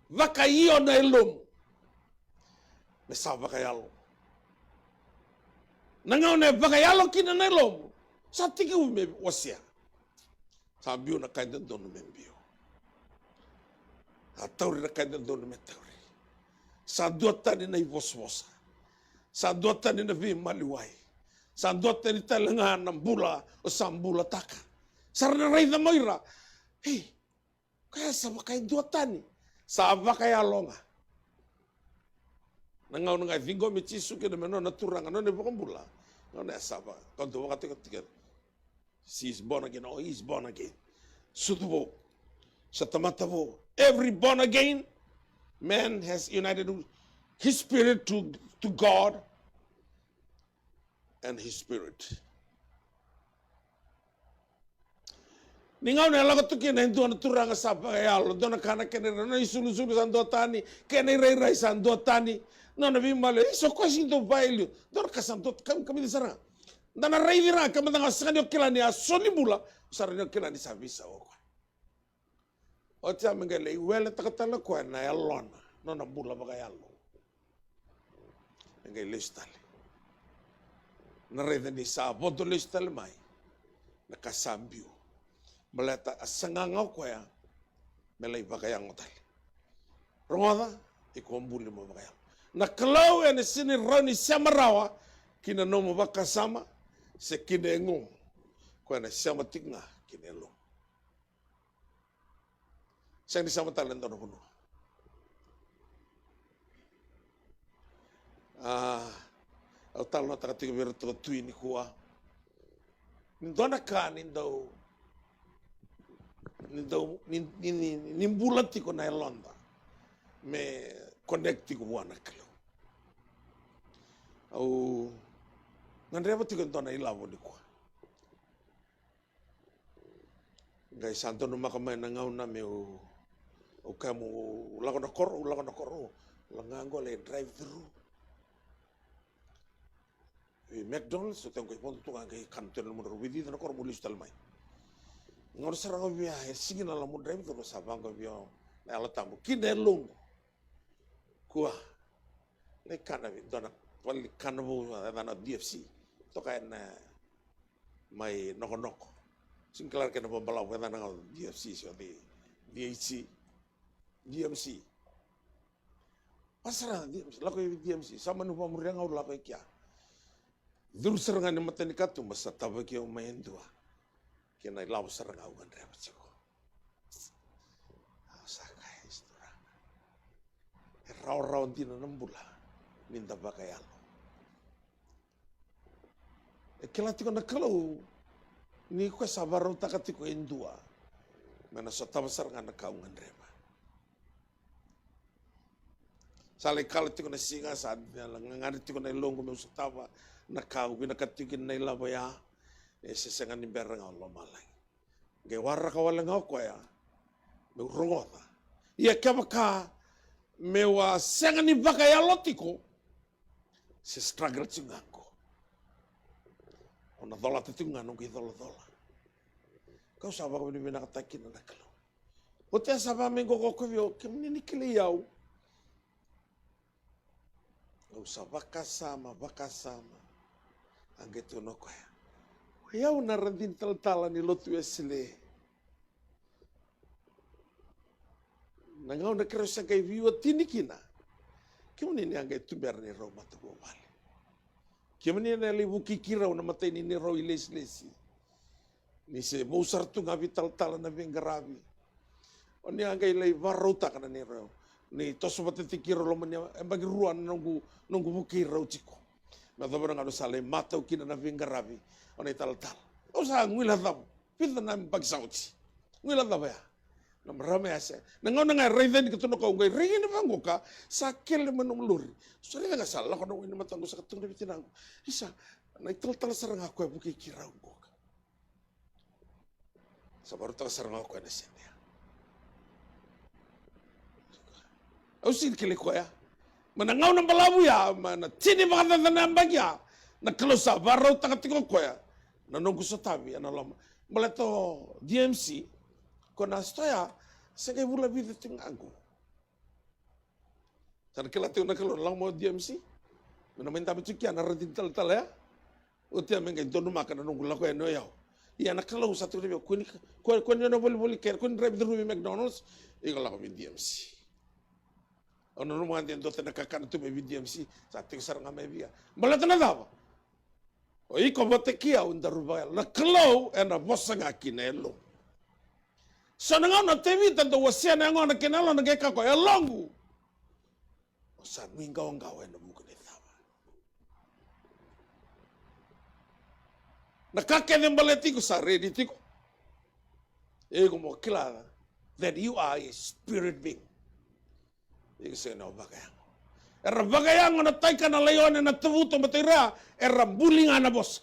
vakaio na yalomu me sa vakayalo. Na gauna e vakayalo kina na yalomu, sa tekivu me wasea. Sa biu na ka e dodonu me biu. Sa tauri na ka e dodonu me tauri. Sa duatani na ivosavosa. Sa duatani na veimaliwai. Sa duatani tale ga na bula o sa bulataka. Sa ra na raica mai ira. Ei, koya sa vaka e duatani. Sa vakayalo ga. Na gauna ga e ciqomi Jisu kina me nona Turaga, nona iVakabula. Gauna ya sa vaka, ka dau vakatokai tiko. She is born again, or he is born again. Sucu vou. Sa tamata vou. Every born again man has united his spirit to, to God and his spirit. Ni gauna e lako tu kina e dua na turaga sa vakayalo, dua na ka na kena irairai, na isulusulu sa duatani, kena irairai sa duatani, nona veimaliwai, e so koya sega ni dau vakayalia. Dua na ka sa dua, ka, kamica sara ga. Da na raici ira ga, kemada ga sega ni o kila ni a soli bula, sa rawa ni o kila ni sa veisau o koya. Oti ya me qai lai weletaka tale o koya na yalona, nona bula vakayalo. Me qai lesu tale. Na raica ni sa vodo lesu tale mai na ka sa biu. Baleta a saga ga o koya me lai vakayago tale. Rogoca, iko buli mo vakayalo. Na Kalou ena sega ni rawa ni sema rawa ki na nomu vakasama se ki na yagomu. Koya ena sema tiko ga ki na yalomu. Sega ni sema tale e dua na vanua. A, au talanoataka tiko vei iratou tui nikua. Ni dua na ka ni dau, ni dau, ni, ni, ni, ni bula tiko na yaloda me connect tiko vua na Kalou. Au gadreva tiko e dua na ilavo nikua. Qai sa donumaka mai na gauna meu, au kaya meu lako na koro, au lako na koro, lako ga qo lai drive through. Vei McDonald's, o teu qai vodo tu ga qai kana tu na nomudrau vei cici na koro mo lesu tale mai. Gauna sara ga via e sigi na lako mo drive through sa vaqo via na Yalo Tabu ki na yaloqu. Kua. Lai kana vei dua na vale ni kana vou, e yacana D F C. Toka ena mai Nokonoko. Sega ni kila na kena vakabalavu, e yacana ga D F C se o D H C. D M C. Vaka sara D M C, lako i D M C. Sa mani vakamuria ga au lako i kea. Curu sara ga ni matanikatuba sa tavaki au mai e dua. Kei na ilavo sara ga au gadreva tiko. Au sa kaya, Turaga, e rawarawa dina na bula ni da vakayalo. E kila tiko na Kalou ni koya sa vakarautaka tiko e dua me na sotava sara ga na ka au gadreva. Sa lai kala tiko na siga, sa gagadre tiko na yaloqu meu sotava na ka au vinakata tiko kina na ilavo ya. E se sega ni bera ga o lomalagi. Qai waraka wale ga o koya meu rogoca. Ia kevaka meu a sega ni vakayalo tiko, se struggle tiko ga qo. Na colata tiko ga noqu icolacola. Kau sa vakavinavinakataki kina na Kalou. Oti a sa vaka me qo ko kovi o kemuni ni kilai au. Au sa vakasama, vakasama. A qai tukuna o koya, o yau na radini talatala ni lotu Wesele. Na gauna keirau sa qai veiwatini kina, kemuni ni a qai tubera neirau matavuvale. Kemuni na lai vukei keirau na imatai ni neirau ilesilesi. Ni se vou sara tu ga vei talatala na veiqaravi. O ni a qai lai vakarautaka na neirau, ni toso vata tiko keirau loma ni yabaki rua na noqu, noqu vukei rau tiko. Me yacova na gauna sa lai matau kina na veiqaravi o na italatala. Au sa guilecava. Vica na yabaki sa oti. Guilecava ya. Na marama ya se, na gauna ga e raica yani ka tukuna o koya, au qai rai yani vaqo ka sa kele mai nomu lori. Sa raica ga sa lako na wai ni mataqu, sa ka tukuna vei tinaqu, isa, na italatala sara ga o koya vukei keirau qo ka. Sa vakarautaka sara ga o koya na sede ya. Au sega ni kilai koya. Mai na gauna balavu ya, mai na tini vakacaca na yabaki ya, na Kalou sa vakarautaka tiko o koya na noqu sotavi ena loma. Baleta o D M C, ko na sitoa ya, se qai vula vica tiko ga qo. Sa na kila tiko na Kalou na lako mai o D M C. Me na mai dabe tiko kea na radini talatala ya. Oti ya me qai donumaka na noqu lako yani o yau. Ia na Kalou sa tukuna vei au, kua ni, kua, kua ni na volivoli kere, kua ni draivi curuma vei McDonald's, iko lako vei D M C. Au nanuma ga de dua tani na kakana tu mai vei D M C, sa tiko sara ga mai vei ya. Baleta na cava? O iko vata kei au daru vakayalo. Na Kalou ena vosa ga ki na yalomu. So na gauna o Tevita dau wasea na yagona kei na yalona qai kaya o koya, yaloqu, o sa nuiqawaqawa ena vuku ni cava? Na ka kece baleti iko sa redi tiko. Iko mo kila that you are a spirit being. Iko sega ni o vakayago. Era vakayago na taika, na laione, na tavuto, matai ra, era buli ga na vosa.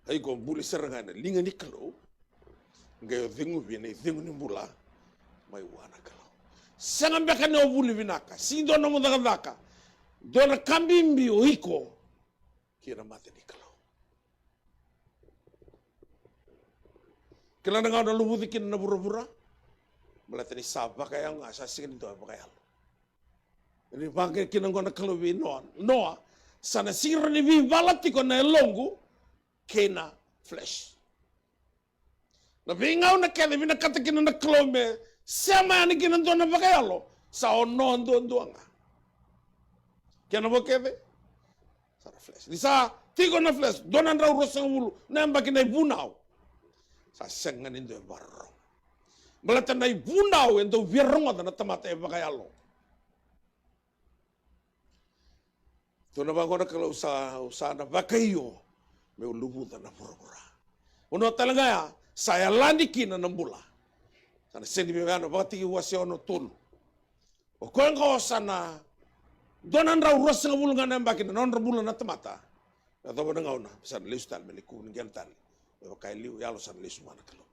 A iko buli sara ga ena liga ni Kalou. Qai o ceguvi ena icegu ni bula mai vua na Kalou. Sega beka ni o vuli vinaka, sega ni dua nomu cakacaka. Dua na ka bibi o iko kei na mata ni Kalou. Kila na gauna luvuci kina na vuravura, baleta ni sa vakayago ga, sa sega ni dua e vakayalo. Ni vaqo kina qo na Kalou vei Noa, Noa, sa na sega ni veivala tiko na yaloqu kei na flesh. Na veigauna kece vinakata kina na Kalou me sema yani kina dua na vakayalo, sa o Noa duadua ga. Kena vo kece sa na flesh. Ni sa tiko na flesh dua na drau ruasagavulu na yabaki na ivunau, sa sega ni dua e vakarorogo. Baleta na ivunau e dau via rogoca na tamata e vakayalo. Tukuna vaqo na Kalou, sa, au sa na vakaio meu luvuca na vuravura. Vanua tale ga ya sa yalani kina na bula. Sa na sega ni via yaga na Vakatekivu wase ono, tolu. O koya oqo sa na dua na drau ruasagavulu ga na yabaki na nodra bula na tamata. Me yacova na gauna sa na lesu tale me lai kuvu ni qele tale. Me vaka e liu, yalo sa na lesu vua na Kalou.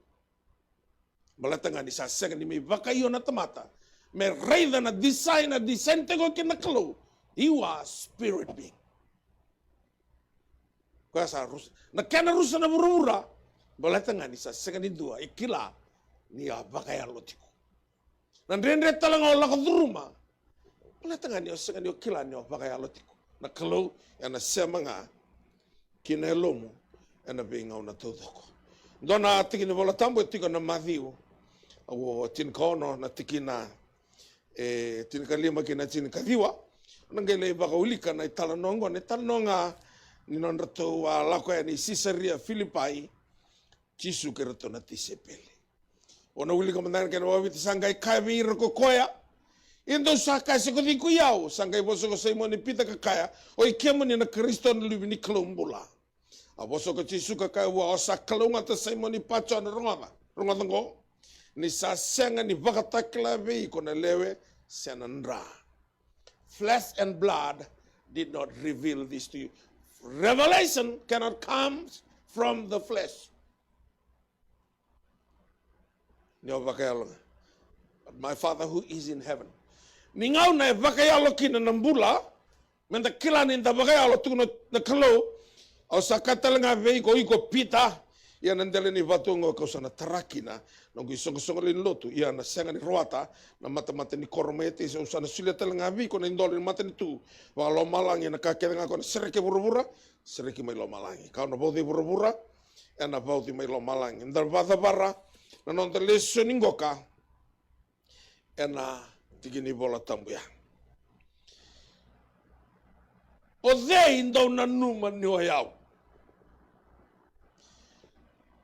Baleta ga ni sa sega ni mai vakaio na tamata me raica na design, na design tiko kina na Kalou. You are spirit being. Koya sa rusa, na kena rusa na vuravura. Baleta ga ni sa sega ni dua e kila ni a vakayalo tiko. Na dredre tale ga o lako curuma. Baleta ga ni o sega ni o kila ni o vakayalo tiko. Na Kalou ena sema ga ki na yalomu ena veigauna taucoko. Dua na tiki ni Vola Tabu e tiko na Maciu, au tinikaono na tikina e tinikalima ki na tinikaciwa. Na qai lai vakaulika na italanoa oqo, na italanoa ga ni nodratou a lako yani i Sisaria Filipai, Jisu kei ratou na tisaipeli. O na wilika mada ga na kena vakaviti, sa qai kaya vei ira ko koya, ia dou sa kaya se ko cei ko i au? Sa qai vosa ko Saimoni Pita ka kaya, o i kemuni na Karisito na Luve ni Kalou bula. A vosa ko Jisu ka kaya vua, o sa kalougata Saimoni Pajona, rogoca, rogoca oqo, ni sa sega ni vakatakila vei iko na lewe se na dra. Flesh and blood did not reveal this to you. Revelation cannot come from the flesh. Ni o vakayalo ga. But my Father who is in heaven. Ni gauna e vakayalo kina na bula, meda kila ni da vakayalo, tukuna na Kalou, Au sa kaya tale ga vei iko, iko Pita, ia na dela ni vatu oqo kau sa na tara kina na noqu isoqosoqo lewe ni lotu, ia na sega ni rawata na matamata ni koro mai Etesi. Au sa na solia tale ga vei iko na idola ni matanitu vakalomalagi, na ka kece ga ko na sereki e vuravura, sereki mai lomalagi. Kau na vauci vuravura, ena vauci mai lomalagi. Da vakacavara na noda lesoni qoka ena tiki ni Vola Tabu ya. O cei dou nanuma ni o yau?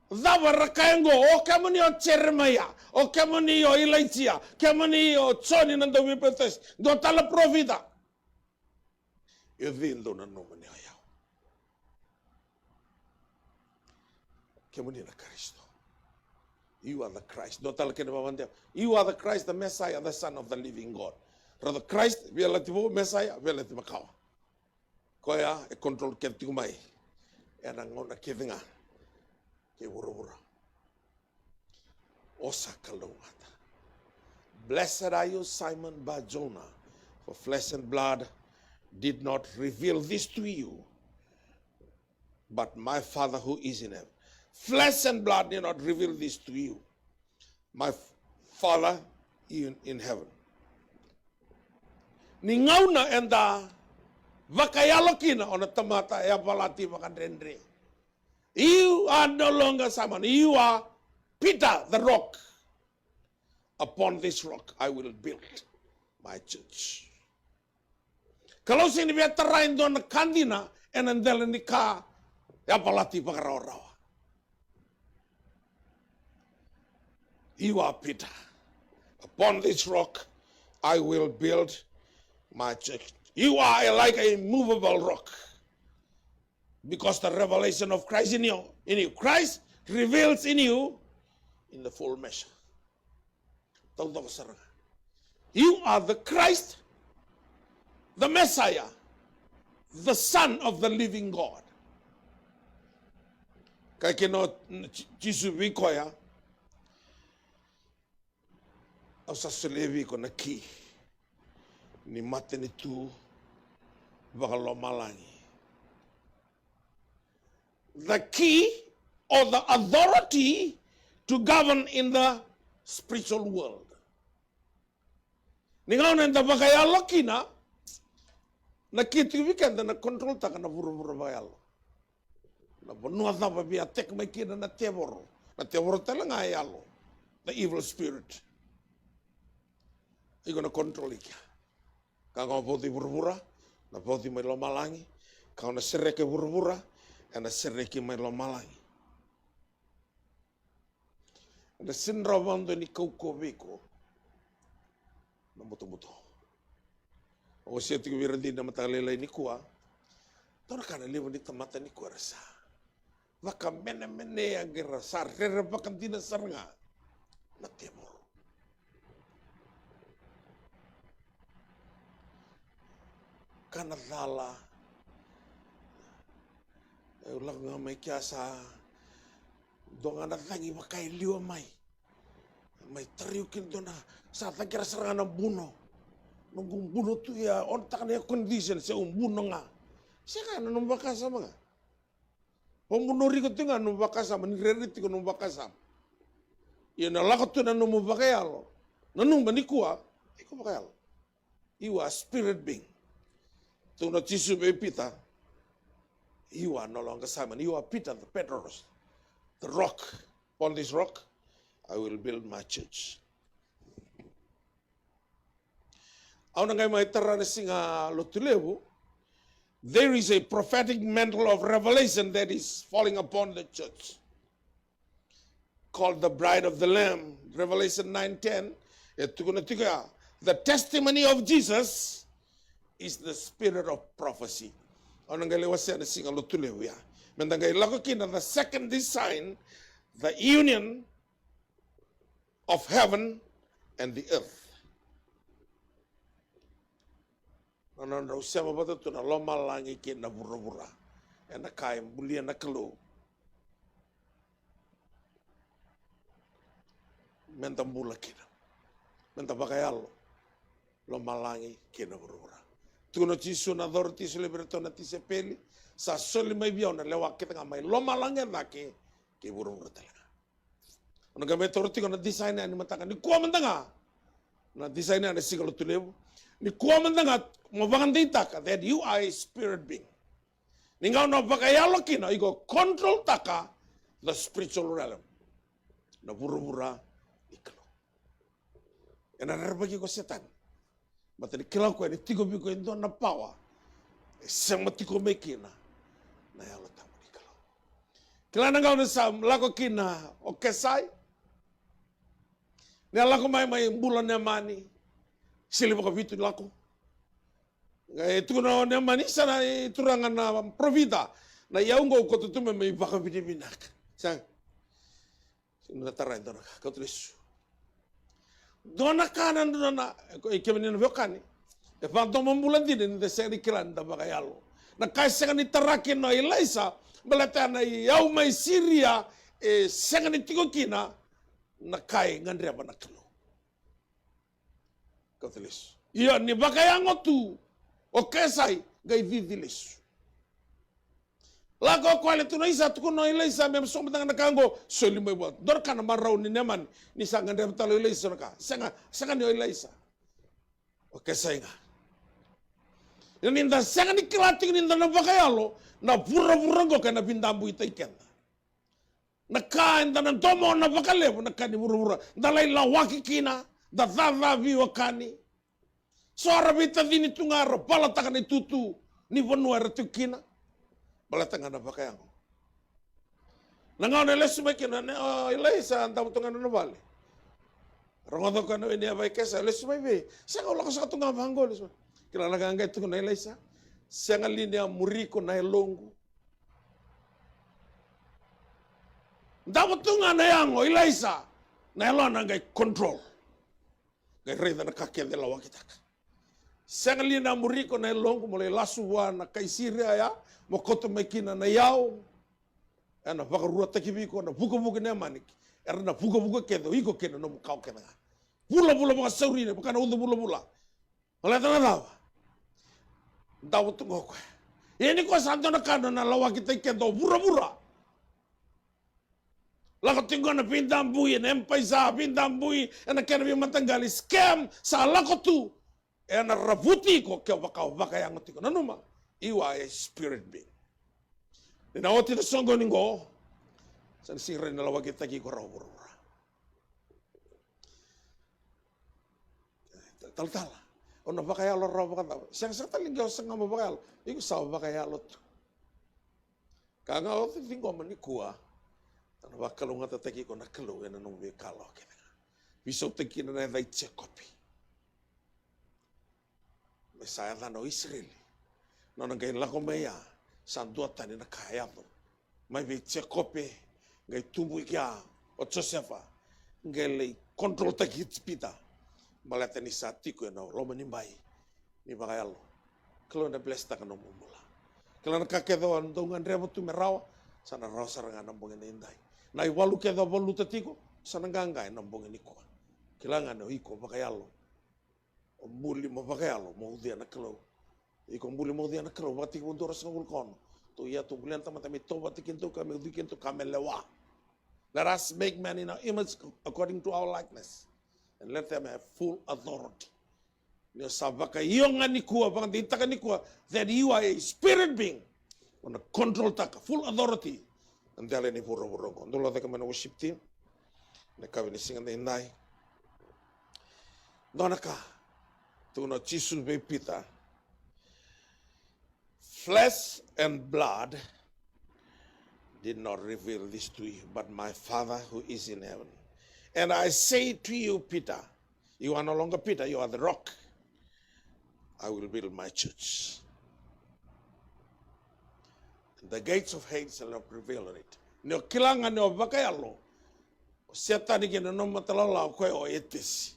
Cava ra kaya oqo? O kemuni o Jeremaia, o kemuni o Ilaija, kemuni o Joni na Dauveipapitaisi, dua tale parofita. O cei dou nanuma ni o yau? Kemuni na Karisito. You are the Christ. Dua tale kena vakadewa. You are the Christ, the Messiah, the Son of the living God. Ra the Christ, Veiyalayalati Vou, Messiah, Veiyalayalati Makawa. Koya e control kece tiko mai ena gauna kece ga kei vuravura. O sa kalougata. Blessed are you, Simon Bar Jonah, for flesh and blood did not reveal this to you, but my Father who is in heaven. Flesh and blood did not reveal this to you, my Father in, in heaven. Ni gauna eda vakayalo kina, o na tamata e yavalati vakadredre. You are no longer Simon. You are Peter the rock. Upon this rock I will build my church. Kalou sega ni via tara e dua na ka dina ena dela ni ka yavalati vakarawarawa. You are Peter. Upon this rock I will build my church. You are like a immovable rock. Because the revelation of Christ in you, in you, Christ reveals in you in the full measure. Taucoko sara ga. You are the Christ, the Messiah, the Son of the living God. Kaya kina o Jisu vei koya, au sa solia vei iko na ki ni matanitu vakalomalagi. The key or the authority to govern in the spiritual world. Ni gauna eda vakayalo kina, na ki tiko vei keda na controltaka na vuravura vakayalo. Na vanua cava via attack mai kina na tevoro. Na tevoro tale ga e yalo. The evil spirit. Iko na control i kea. Ka ga o vauci vuravura, na vauci mai lomalagi. Ka o na sereke vuravura, ena sereki mai lomalagi. Ena sega ni rawa vakadua ni kaukauwa vei iko na butobuto. Au wasea tiko vei ira dina na mataka lailai nikua. Dua na ka na levu ni tamata nikua era sa vakamenemenea, qai ra sa rere vakadina sara ga na tevoro. Ka na cala. E, au lako ga mai kea sa dua ga na cagi vaka e liwa mai. Mai tariu kina dua na, sa caqera sara ga na buno. Noqu buno tu ia, o na taka na air condition se au buno ga. Sega, na nomu vakasama ga. Au buno riko tiko ga nomu vakasama, ni rere tiko nomu vakasama. Ia na lako tu na nomu vakayalo. Nanuma nikua, iko vakayalo. You are a spirit being. Tukuna o Jisu vei Pita, you are no longer Simon. You are Peter, the Petros, the rock. Upon this rock I will build my church. Au na qai mai tara na siga Lotulevu. There is a prophetic mantle of revelation that is falling upon the church, called the Bride of the Lamb, Revelation nine ten, e tukuna tiko ya, the testimony of Jesus is the spirit of prophecy. Au na qai lai wasea na siga Lotulevu ya. Meda qai lako kina the second design, the union of heaven and the earth. Na nodrau sema vata tu na lomalagi kei na vuravura ena ka e bulia na Kalou. Meda bula kina, meda vakayalo lomalagi kei na vuravura. Tukuna o Jisu na authority e solia vei iratou na tisaipeli, sa soli mai vei au na lewa kece ga mai lomalagi e cake kei vuravura tale ga. O na qai mai taura tiko na design ya ni mataka nikua mada ga. Na design ya na siga Lotulevu. Nikua mada ga mo vakadeitaka that you are a spirit being. Ni gauna o vakayalo kina, o iko control taka the spiritual realm. Na vuravura ni Kalou. Ena rerevaki iko o Setani. Baleta ni kila o koya ni tiko vei iko e dua na power e sema tiko mai kina na Yalo Tabu ni Kalou. Kila na gauna sa lako kina o Kesai. Ni a lako mai, mai bula o Neamani. Sili vakavitu ni lako. Qai tukuna o Neamani, sa na, e, turaga na parofita, na iyau qo au kauta tu mai, me vakavinavinaka. Sa na tara e dua na ka, kauta lesu. Dua na ka na dua na, e, kemuni na veiwekani, e vakadomobula dina ni da sega ni kila ni da vakayalo. Na ka e sega ni tara kina o Ilaisa, baleta na iyau mai Siria e sega ni tiko kina na ka e gadreva na Kalou. Kauta lesu. Ia ni vakayago tu o Kesai, qai cici lesu. Lako o koya, le tu na isa, tukuna o Ilaisa me soqo mada ga na ka qo, soli mai vua. Dua na ka na marau ni Neamani, ni sa gadreva tale o Ilaisa na ka. Sega, sega ni o Ilaisa. O Kesai ga. Ia ni da sega ni kila tiko ni da na vakayalo, na vuravura qo ka na vidabuitaki keda. Na ka eda na domona vakalevu na ka ni vuravura, da lai lawaki kina, da caca veiwekani. So era veitacini tu ga, era valataka na itutu ni vanua era tiko kina. Baleta ga na vakayago. Na gauna e lesu mai kina, ne, o Ilaisa davo tu ga na vale. Rogoca o koya na wai ni yava i Kesai, lesu mai vei? Sega, au lako saka tu ga vaqo, lesu mai. Kila na ka qai tukuna o Ilaisa? Sega li ni a muri iko na yaloqu? Davo tu ga na yago o Ilaisa, na yalona qai control. Qai raica na ka kece e lawakitaka. Sega li ni a muri iko na yaloqu mo lai lasu vua na kai Siria ya, mo kauta mai kina na iyau. Ena vakaruataki vei iko na vukavuka ni yamaniki. Era na vukavuka kece, o iko kei na nomu kawa kece ga. Vulavula vakasauri, vaka na uca vulavula. Baleta na cava? Davo tu ga o koya. Ia ni koya sa dua na ka na lawakitaki keda o vuravura. Lako tiko na veidabui ena M-PAiSA, veidabui ena kena veimataqali, scam sa lako tu. Ena ravuti iko ke o vaka, vakayago tiko. Nanuma, you are a spirit being. Ni na oti na soqoni qo, sa na sega ni rawa ni lawakitaki iko rawa vuravura. Talatala, o na vakayalo rawa vakacava? Sega, sega tale ni qai o saga mo vakayalo. Iko sa vakayalo tu. Ka ga o ciqoma nikua, ena vakalougatataki iko na Kalou ena nomu veikalawa kece ga. Veisautaki kina na yaca i Jekope. Me sa yacana o Isireli. Nona qai lako mai ya, sa duatani na ka e yaco. Mai vei Jekope, qai tubu i kea o Josefa, qai lai controltaki Ijipita. Baleta ni sa tiko ena loma ni bai ni vakayalo. Kalou ena blesstaka na nomu bula. Kila na ka kece o dau gadreva tu me rawa, sa na rawa sara ga na bogi ni dai. Na ivalu kece o valuta tiko, sa na qaqa ena bogi nikua. Kila ga ni o iko vakayalo. O buli mo vakayalo, mo ucuya na Kalou. Iko buli mo ucuya na Kalou, Vakatekivu dua ruasagavulu ka ono. Tou ia, tou bulia na tamata me tou vata kei tou ka me ucui kei tou ka me lewa. Let us make man in our image, according to our likeness. And let them have full authority. Ni o sa vakaio ga nikua, vakadeitaka nikua that you are a spirit being. O na controltaka, full authority. Na dela ni vuravura oqo. Dou lako cake mai na worship team. Na kavi ni siga daidai. Dua na ka. Tukuna o Jisu vei Pita. Flesh and blood did not reveal this to you, but my Father who is in heaven. And I say to you, Peter, you are no longer Peter, you are the rock. I will build my church. The gates of hell shall not prevail on it. Ni o kila ga ni o vakayalo, o Setani kei na nona matailalai, o koya o etesi.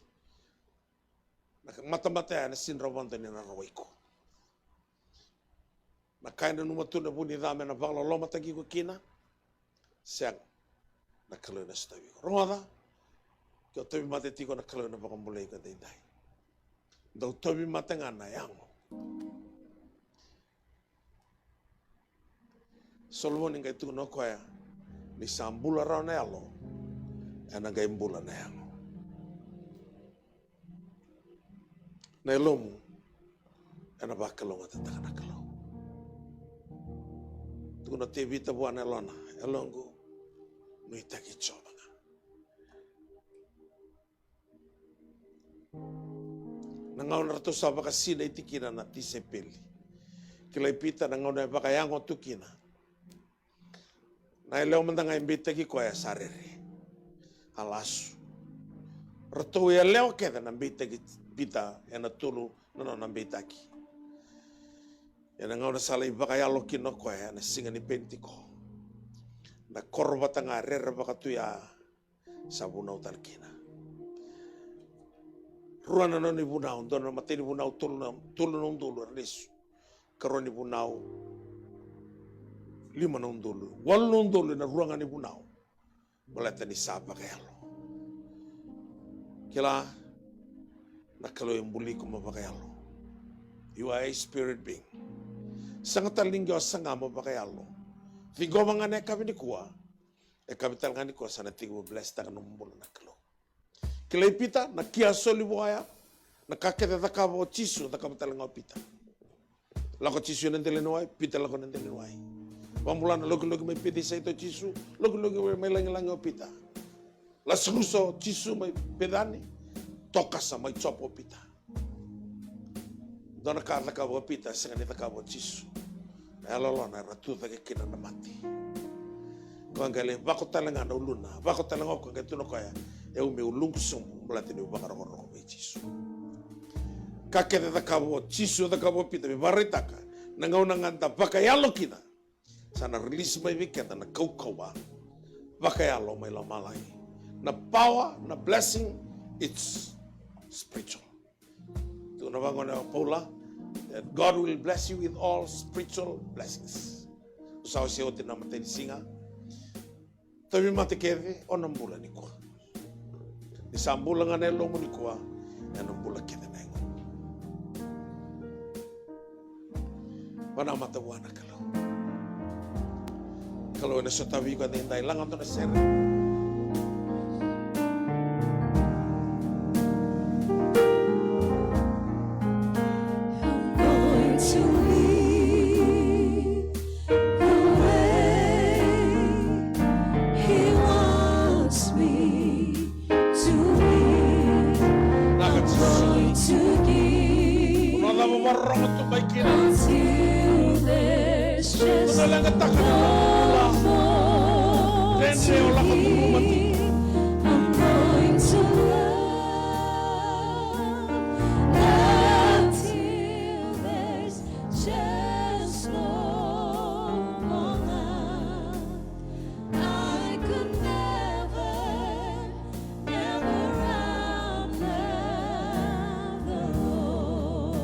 Na matamata ya ena sega ni rawa ni na rawai iko. Na ka e nanuma tu na vu ni ca me na vakalolomataki iko kina. Sega. Na Kalou ena sotavi iko. Rogoca. Ke o tauvimate tiko, na Kalou ena vakabulai iko daidai. Dau tauvimate ga na yago. Solomoni qai tukuna o koya, ni sa bula rawa na yalo, ena qai bula na yago. Na yalomu ena vakalougatataka na Kalou. Tukuna o Tevita vua na yalona, yaloqu, nuitaki Jiova ga. Na gauna ratou sa vakasinaiti kina na tisaipeli. Kilai Pita na gauna e vakayago tu kina. Na yalewa mada ga e beitaki koya sa rere. A lasu. Ratou yalewa kece na beitaki Pita ena tolu na nona beitaki. Ena gauna sa lai vakayalo kina o koya ena siga ni Penitiko. Na koro vata ga rere vakatuya sa vunau tale kina. Rua na nona ivunau, dua na matai ni vunau tolu na, tolu na udolu era lesu. Karua ni vunau lima na udolu. Walu na udolu ena rua ga ni vunau. Baleta ni sa vakayalo. Kila na Kalou e buli iko mo vakayalo. You are a spirit being. Sega tale ni qai o saga mo vakayalo. Ciqoma ga na yakavi nikua. Yakavi tale ga nikua sa na tekivu blesstaka nomu bula na Kalou. Kilai Pita, na kia soli vua ya, na ka kece cakava o Jisu, cakava tale ga o Pita. Lako Jisu ena dela ni wai, Pita lako ena dela ni wai. Vakabula na lokiloki mai Pecisaita o Jisu, lokiloki mai lagilagi o Pita. Lasukusa o Jisu mai Pecani, tokasa mai Jopa o Pita. Dua na ka a cakava o Pita, sega ni cakava o Jisu. Na yalololona era tu cake kina na mate. Koya qai lai vako tale ga na uluna, vako tale ga o koya qai tukuna o koya, e au meu luqu sobu, baleta niu vakarokoroko vei Jisu. Ka kece cakava o Jisu, cakava o Pita, me vakaraitaka na gauna ga da vakayalo kina. Sa na release mai vei keda na kaukauwa vakayalo mai lomalagi. Na power, na blessing, it's spiritual. Tukuna vaqo o Paula that God will bless you with all spiritual blessings. Sa oti na matanisiga. Tauvimate kece, o na bula nikua. Ni sa bula ga na yalomu nikua, ena bula kece na yagomu. Vakanamata vua na Kalou. Kalou ena sotavi iko ena dai laga dua na sere. I'm going to live the way he wants me to live. I'm going to give until there's just no more. I'm going to love until there's just no more love. I could never, never outlive the Lord.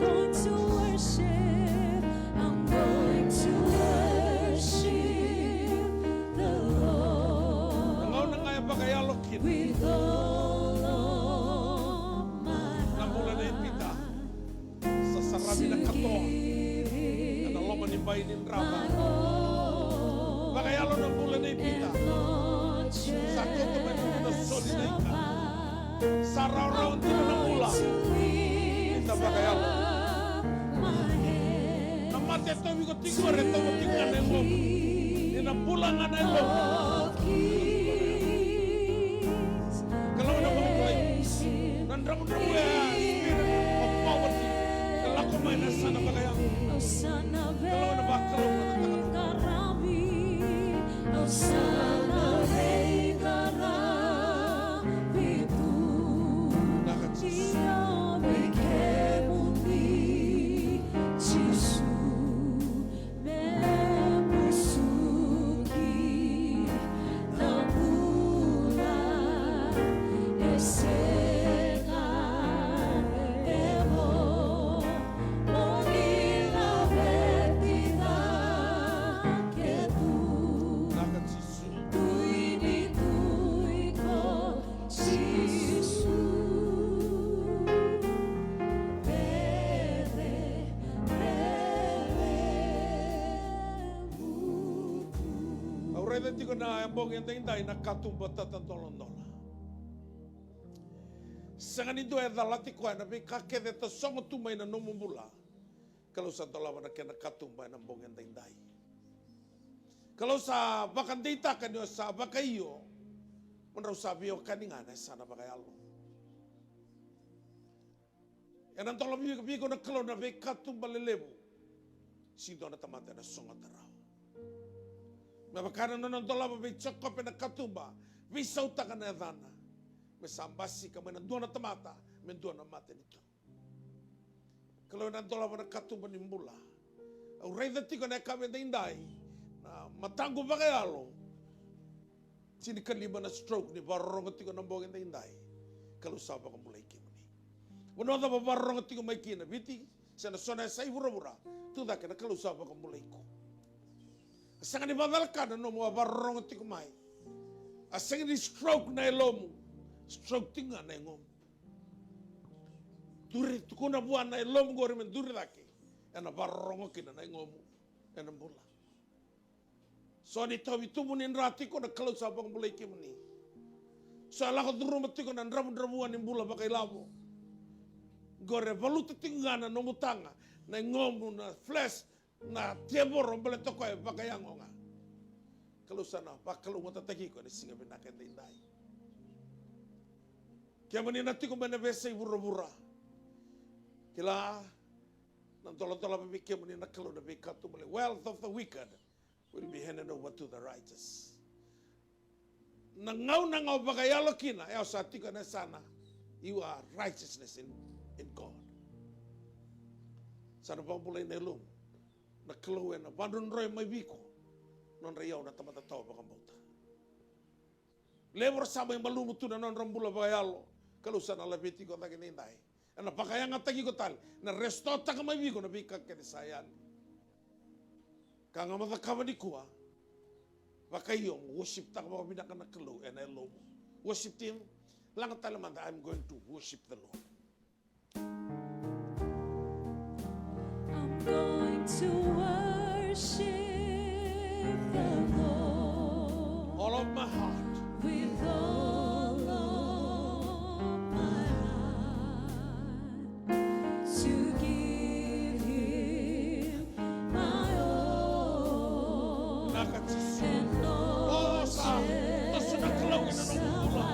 Going to worship, I'm going to worship the Lord. Na gauna ga e vakayalo kina. With all of my heart. Na bula nei Pita. Sa saravi na katoa ena loma ni bai ni drava. Vakayalo na bula nei Pita. Sa kauta mai na nona soli na ika. Sa rawarawa dina na bula. Pita vakayalo. Na mate e tauvi iko tiko, e tauvi iko tiko ga na yalomu. Ni na bula ga na yalomu. Kalou ena vakabulai. Na dravudravua ya, spirit of poverty, ka lako mai na yasana vakayalo. Kalou ena vakalougatataka. Vinaka Jisu. Me musuki na bula e sega e vo, mo ni laveti cake tu. Vinaka Jisu. Tiko na bogi edaidai na katuba tatadoladola. Sega ni dua e calati koya na veika kece e tasogo tu mai na nomu bula. Kalou sa dolava na kena katuba ena bogi edaidai. Kalou sa vakadeitaka ni o sa vakaio, mo drau sa veiwekani ga ena yasana vakayalo. Ena dolava vei iko na Kalou na veikatuba lelevu. Sega ni dua na tamata ena sogota rawa. Me vaka na nona dolava vei Jekope na katuba, veisautaka na yacana. Me sa basika mai na dua na tamata me dua na matanitu. Kalou, ena dolava na katuba ni bula. Au raica tiko ena yakavi edaidai na mataqu vakayalo. Tinikalima na stroke ni vakarorogo tiko na bogi edaidai. Kalou sa vakabulai kemuni. Vanua cava vakarorogo tiko mai kina, Viti se na so na yasa i vuravura, tu cake, na Kalou sa vakabulai iko. A sega ni vakacalaka na nomu a vakarorogo tiko mai. A sega ni stroke na yalomu, stroke tiko ga na yagomu. Duri, tukuna vua na yalomu qori me duri cake. Ena vakarorogo kina na yagomu ena bula. So ni tauvi tubu ni dra tiko, na Kalou sa vakabulai kemuni. So e lako curuma tiko na dravudravua ni bula vakailavo. Qori e valuta tiko ga na nomu taga, na yagomu, na flesh, na tevoro, baleta o koya e vakayago ga. Kalou sa na vakalougatataki iko ena siga vinaka edaidai. Kemuni na tiko mai na veiyasai vuravura, kila, na dolava vei kemuni na Kalou na veikatuba lelevu. Wealth of the wicked will be handed over to the righteous. Na gauna ga o vakayalo kina, e, o sa tiko ena yasana, you are righteousness in, in God. Sa na vakabulai na yalomu. Na Kalou ena vadrodroi mai vei iko nodra iyau na tamata tawa vakabauta. Levu era sa mai malumu tu na nodra bula vakayalo. Kalou sa na laveti iko cake edaidai. Ena vakayagataki iko tale, na restore-taka mai vei iko na veika kece sa yali. Ka ga mo cakava nikua, vakaio mo worship-taka vakavinaka na Kalou ena yalomu. Worship team, laga tale mada, I'm going to worship the Lord. I'm going to worship the Lord. All of my heart. With all of my heart. To give him my all. Vinaka Jisu. And all. O sa toso na Kalou ena nomu bula.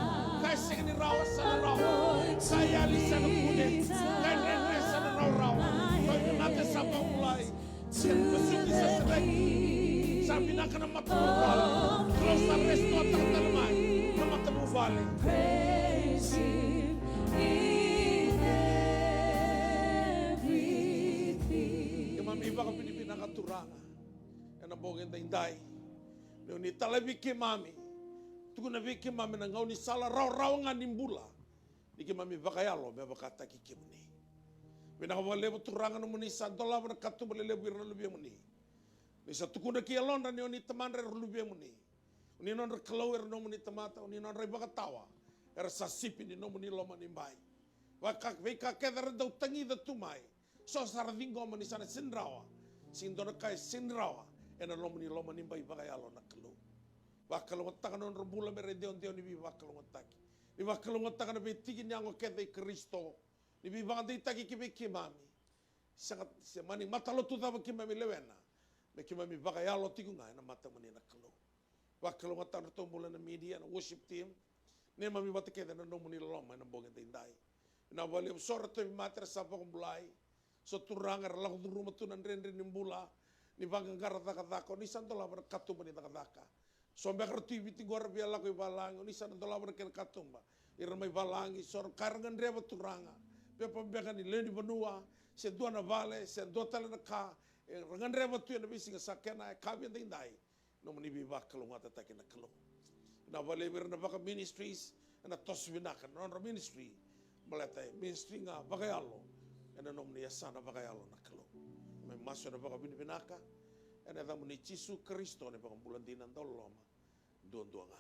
Ka e sega ni rawa, sa na rawa. Ka yali, sa na kune. Ka dredre, sa na rawarawa. Ka vinaka, sa vakabulai. Ka suki, sa sereki. Sa vinaka na matavuvale. Kalou sa restore-taka tale mai na matavuvale. Praise him in everything. Keimami vakavinavinaka Turaga ena bogi edaidai. Ni o ni talai vei keimami, tukuna vei keimami na gaunisala rawarawa ga ni bula. Ni keimami vakayalo me vakataki kemuni. Vinaka vakalevu Turaga nomuni sa dolava na katuba lelevu vei ira na luvemuni. Ni sa tukuna ki yalodra ni o ni Tamadra era luvemuni. O ni nodra Kalou, era nomuni tamata, o ni nodra ivakatawa. Era sa sipi ni nomuni loma ni bai. Vaka, veika kece era dau tagica tu mai. So sa ra ciqoma ni sa na sega ni rawa. Sega ni dua na ka e sega ni rawa ena nomuni loma ni bai vakayalo na Kalou. Vakalougatataka na nodra bula me ra idewadewa ni veivakalougatataki. Ni vakalougatataka na veitiki ni yago kece i Karisito. Ni veivakadeitaki ki vei keimami. Sega se mani matalotu cava keimami lewena, me keimami vakayalo tiko ga ena matamuni na Kalou. Vakalougatataka na nodratou bula na media, na worship team. Neimami vata kece na nomuni loloma ena bogi edaidai. Vinaka vakalevu, so era tauvimate era sa vakabulai. So Turaga era lako curuma tu na dredre ni bula, ni vaqaqara cakacaka, o ni sa dolava na katuba ni cakacaka. So beka era tu i Viti qo era via lako i valagi, o ni sa na dolava na kena katuba. Ira mai valagi, so era ka era gadreva Turaga. Pepa beka ni lewe ni vanua, se dua na vale, se dua tale na ka era gadreva tu ena veisiga sa kena yakavi edaidai. Nomuni veivakalougatataki na Kalou. Vinaka vakalevu ira na vaka ministries, ena toso vinaka na nodra ministry. Baleta e ministry ga vakayalo ena nomuni yasana vakayalo na Kalou. Keimami masu ena vakavinavinaka ena yacamuni Jisu Karisito na iVakabula dina, dauloloma duadua ga.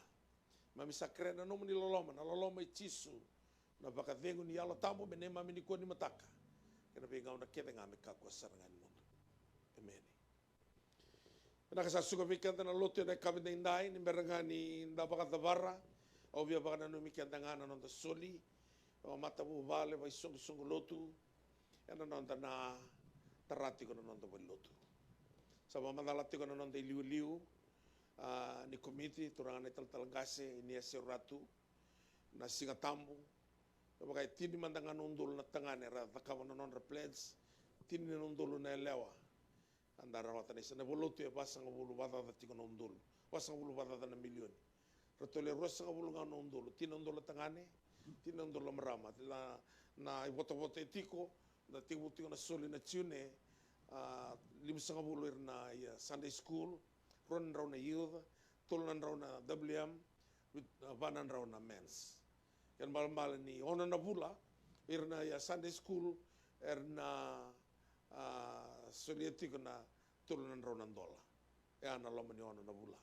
Keimami sa kerea na nomuni loloma, na loloma i Jisu, na vakacegu ni Yalo Tabu me neimami nikua ni mataka kei na veigauna kece ga me kakua sara ga ni mudu. Emeni. Vinaka sa suka vei keda na lotu ena yakavi edaidai, ni bera ga ni da vakacavara, au via vakananumi keda ga na noda soli vakamatavuvale, vakaisoqosoqo lotu, ena noda na tara tiko na noda valelotu. Sa vakamacala tiko na noda iliuliu, a, ni komiti, turaga na italatala qase, Inia Seuratu, na Siga Tabu, e vaka e tini mada ga na udolu na tagane era cakava na nodra pledge, tini na udolu na yalewa. A da rawata na isa na valelotu e vasagavulu vakacaca tiko na udolu, vasagavulu vakacaca na milioni. Ratou le ruasagavulu ga na udolu, tini na udolu na tagane, tini na udolu na marama. Na, na ivotavota e tiko, da tekivu tiko na soli na June, a, limasagavulu ira na, ia, Sunday school, rua na drau na youth, tolu na drau na W M, vit-, a, va na drau na men's. Kena balebale ni ono na vula, ira na, ia, Sunday school, era na, a, solia tiko na tolu na drau na dola. E a na loma ni ono na vula.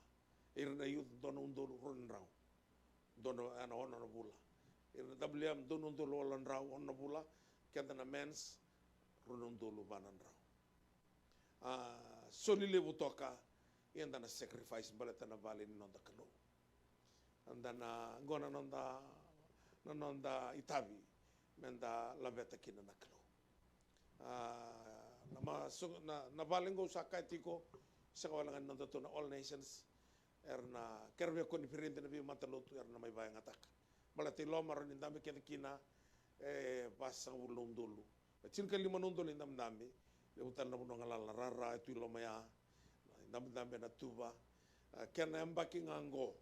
Ira na youth dua na udolu rua na drau. Dua na, e a na ono na vula. Ira na W M dua na udolu walu na drau, ono na vula. Keda na men's, rua na udolu va na drau. A, soli levu toka, ia da na sacrifice baleta na vale ni noda Kalou. Da na, qo na noda, na noda itavi, me da laveta kina na Kalou. A, na ma-, so-, na, na vale qo sa kaya tiko, sega wale ga ni noda tu na All Nations, era na kere vei koniferedi na veimatalotu, era na mai vakayagataka. Baleta i loma rawa ni dabe kece kina, e, vasagavulu na udolu. Na tinikalima na udolu ni dabedabe, levu tale na vanua galala na rara e tu i loma ya, na dabedabe na tuva. A, kena yabaki ga qo,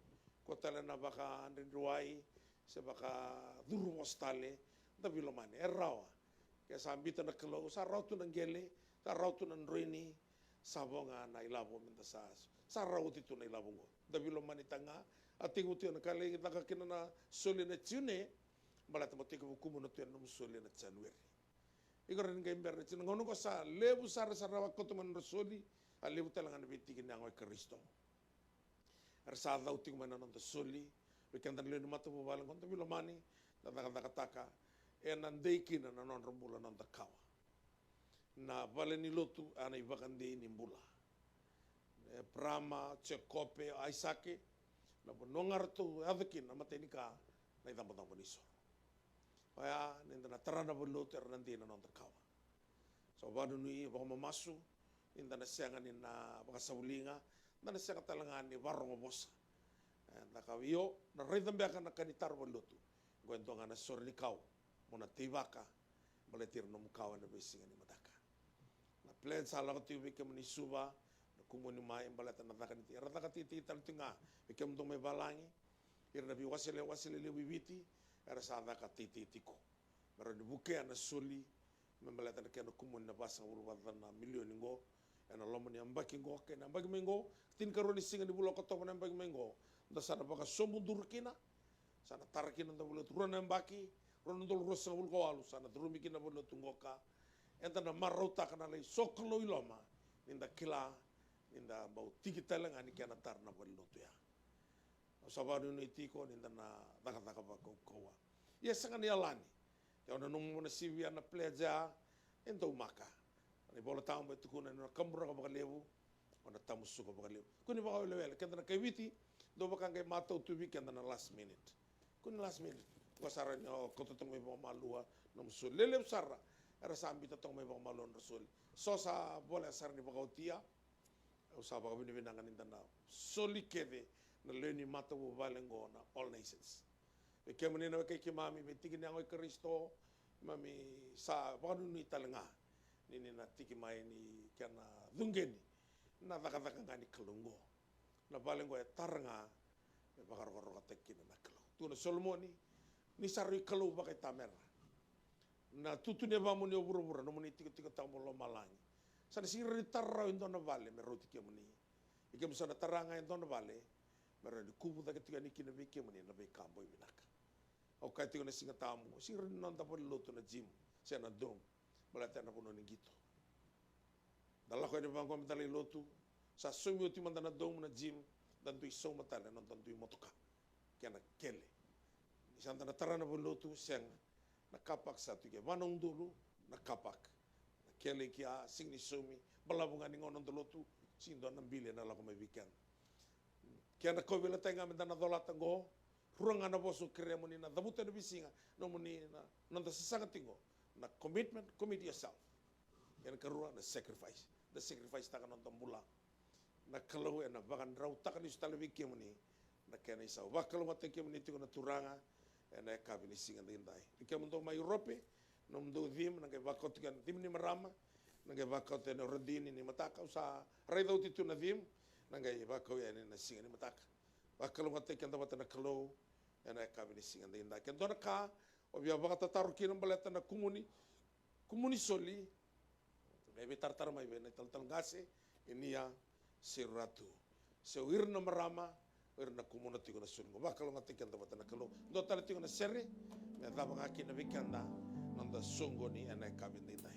ko tale na vakadredrewai, se vakacuru vosa tale, da veilomani, e rawa. Ke sa bita na Kalou, sa rawa tu na qele, sa rawa tu na droini, sa vo ga na ilavo me da sa, sa rawa oti tu na ilavo qo. Da veilomani taga, a tekivu tu ena ka lai caka kina na soli na June, baleta mo tekivu kumuna tu ena nomu soli ena January. Iko rawa ni qai bera na June, gauna qo sa levu sara sa rawa koto mai na nodra soli, a levu tale ga na veitiki ni yago i Karisito. Era sa cau tiko mai na noda soli, vei keda na lewe ni matavuvale qo da veilomani, da cakacakataka, ena dei kina na nodra bula na noda kawa. Na vale ni lotu, a na ivakadei ni bula. Eparama, Jekope, Aisake, na vanua ga ratou yaco kina na matai ni ka, na icabocabo ni soro. Oya, ni da na tara na valelotu, era na dei na noda kawa. Sa vakananumi, vakamamasu, ni da na sega ni na vakasavuliga, da na sega tale ga ni varogo vosa. E, da ka io, na raica beka na ka ni tara valelotu. Qo e dua ga na sore ni kau, mo na teivaka, baleti ira nomu kawa ena veisiga ni mataka. Na plan sa lako tiko vei kemuni Suva, na kumuni mai, baleta na caka ni, era caka teitei tale tiko ga, vei kemudou mai valagi, ira na veiwasele, wasele levu i Viti, era sa caka teitei tiko. Me rawa ni vukea na soli, me baleta na kena kumuni na vasagavulu vakacaca na milioni qo, ena loma ni yabaki qo, kei na yabaki mai qo, tinikarua ni siga ni vula o Okotova na yabaki mai qo, da sa na vakasobuduru kina, sa na tara kina na valelotu rua na yabaki, rua na udolu ruasagavulu ka walu, sa na curumi kina na valelotu qoka, eda na marautaka na lai sokalou i loma, ni da kila, ni da bau tiki tale ga ni kena tara na valelotu ya. Au sa vakanuinui tiko ni da na cakacaka vakaukauwa. Ia sega ni yalani. Ke o nanuma mo na sivia na pledge ya, e daumaka. Na iVola Tabu e tukuna ni na kaburaka vakalevu, o na tamusuka vakalevu. Kua ni vakawelewele, keda na kai Viti, dau vaka qai matau tu vei keda na last minute. Kua ni last minute. Qo sara ni o kauta toka mai vakamalua, nomu soli. Lelevu sara, era sa bita toka mai vakamalua nodra soli. So sa voleka sara ni vakaotia, Au sa vakavinavinaka ni da na soli kece na lewe ni matavuvale oqo na All Nations. Vei kemuni na wekai keimami, veitiki ni yago i Karisito, keimami sa vakanuinui tale ga ni ni na tiki mai ni kena cuqeni na cakacaka ga ni Kalou oqo. Na vale oqo e tara ga me vakarokorokotaki kina na Kalou. Tukuna o Solomoni, ni sa rui Kalou vakaitamera. Na tutu ni yavamuni o vuravura, nomuni tikotiko tabu o lomalagi. Sa na sega ni rawa ni tara rawa e dua na vale me rauti kemuni. Ia kemuni sa na tara ga e dua na vale me rawa ni kuvu cake tiko yani kina vei kemuni na veika boi vinaka. Au kaya tiko na Siga Tabu, sega ni rawa ni noda valelotu na gym se na dome, baleta na vanua ni qito. Da lako yani vaqo me da lai lotu, sa saumi oti mada na dome, na gym, da dui sauma tale na noda dui motoka kei na kele. Ni sa da na tara na valelotu, sega. Na car park sa tu i ke, va na udolu na car park. Na kele i kea, sega ni saumi, balavu ga ni gauna noda lotu, Sega ni dua na bili ena lako mai vei keda. Kena kauveilatai ga meda na colata qo. Rua ga na vosa au kerea mo ni na cavuta ena veisiga, nomuni na noda sasaga tiko. Na commitment, commit yourself. Kena karua na sacrifice. Da sacrifice taka na noda bula. Na Kalou ena vakadrautaka lesu tale vei kemuni na kena isau. Vakalougatataki kemuni tiko na Turaga ena yakavi ni siga daidai. Ni kemudou mai Europe, nomudou theme na qai vakauta tiko ena theme ni marama, na qai vakauta ena radini ni mataka. Au sa raica oti tu na theme, na qai vakau yani na siga ni mataka. Vakalougatataki keda vata na Kalou ena yakavi ni siga daidai. Ke dua na ka o via vakatataro kina baleta na kumuni, kumuni soli, me veitaratara mai vei na italatala qase, Inia, se Ratu, se o ira na marama, o ira na kumuna tiko na soli qo. Vakalougatataki keda vata na Kalou. Dua tale tiko na sere me cava ga kina vei keda na noda soqoni ena yakavi daidai.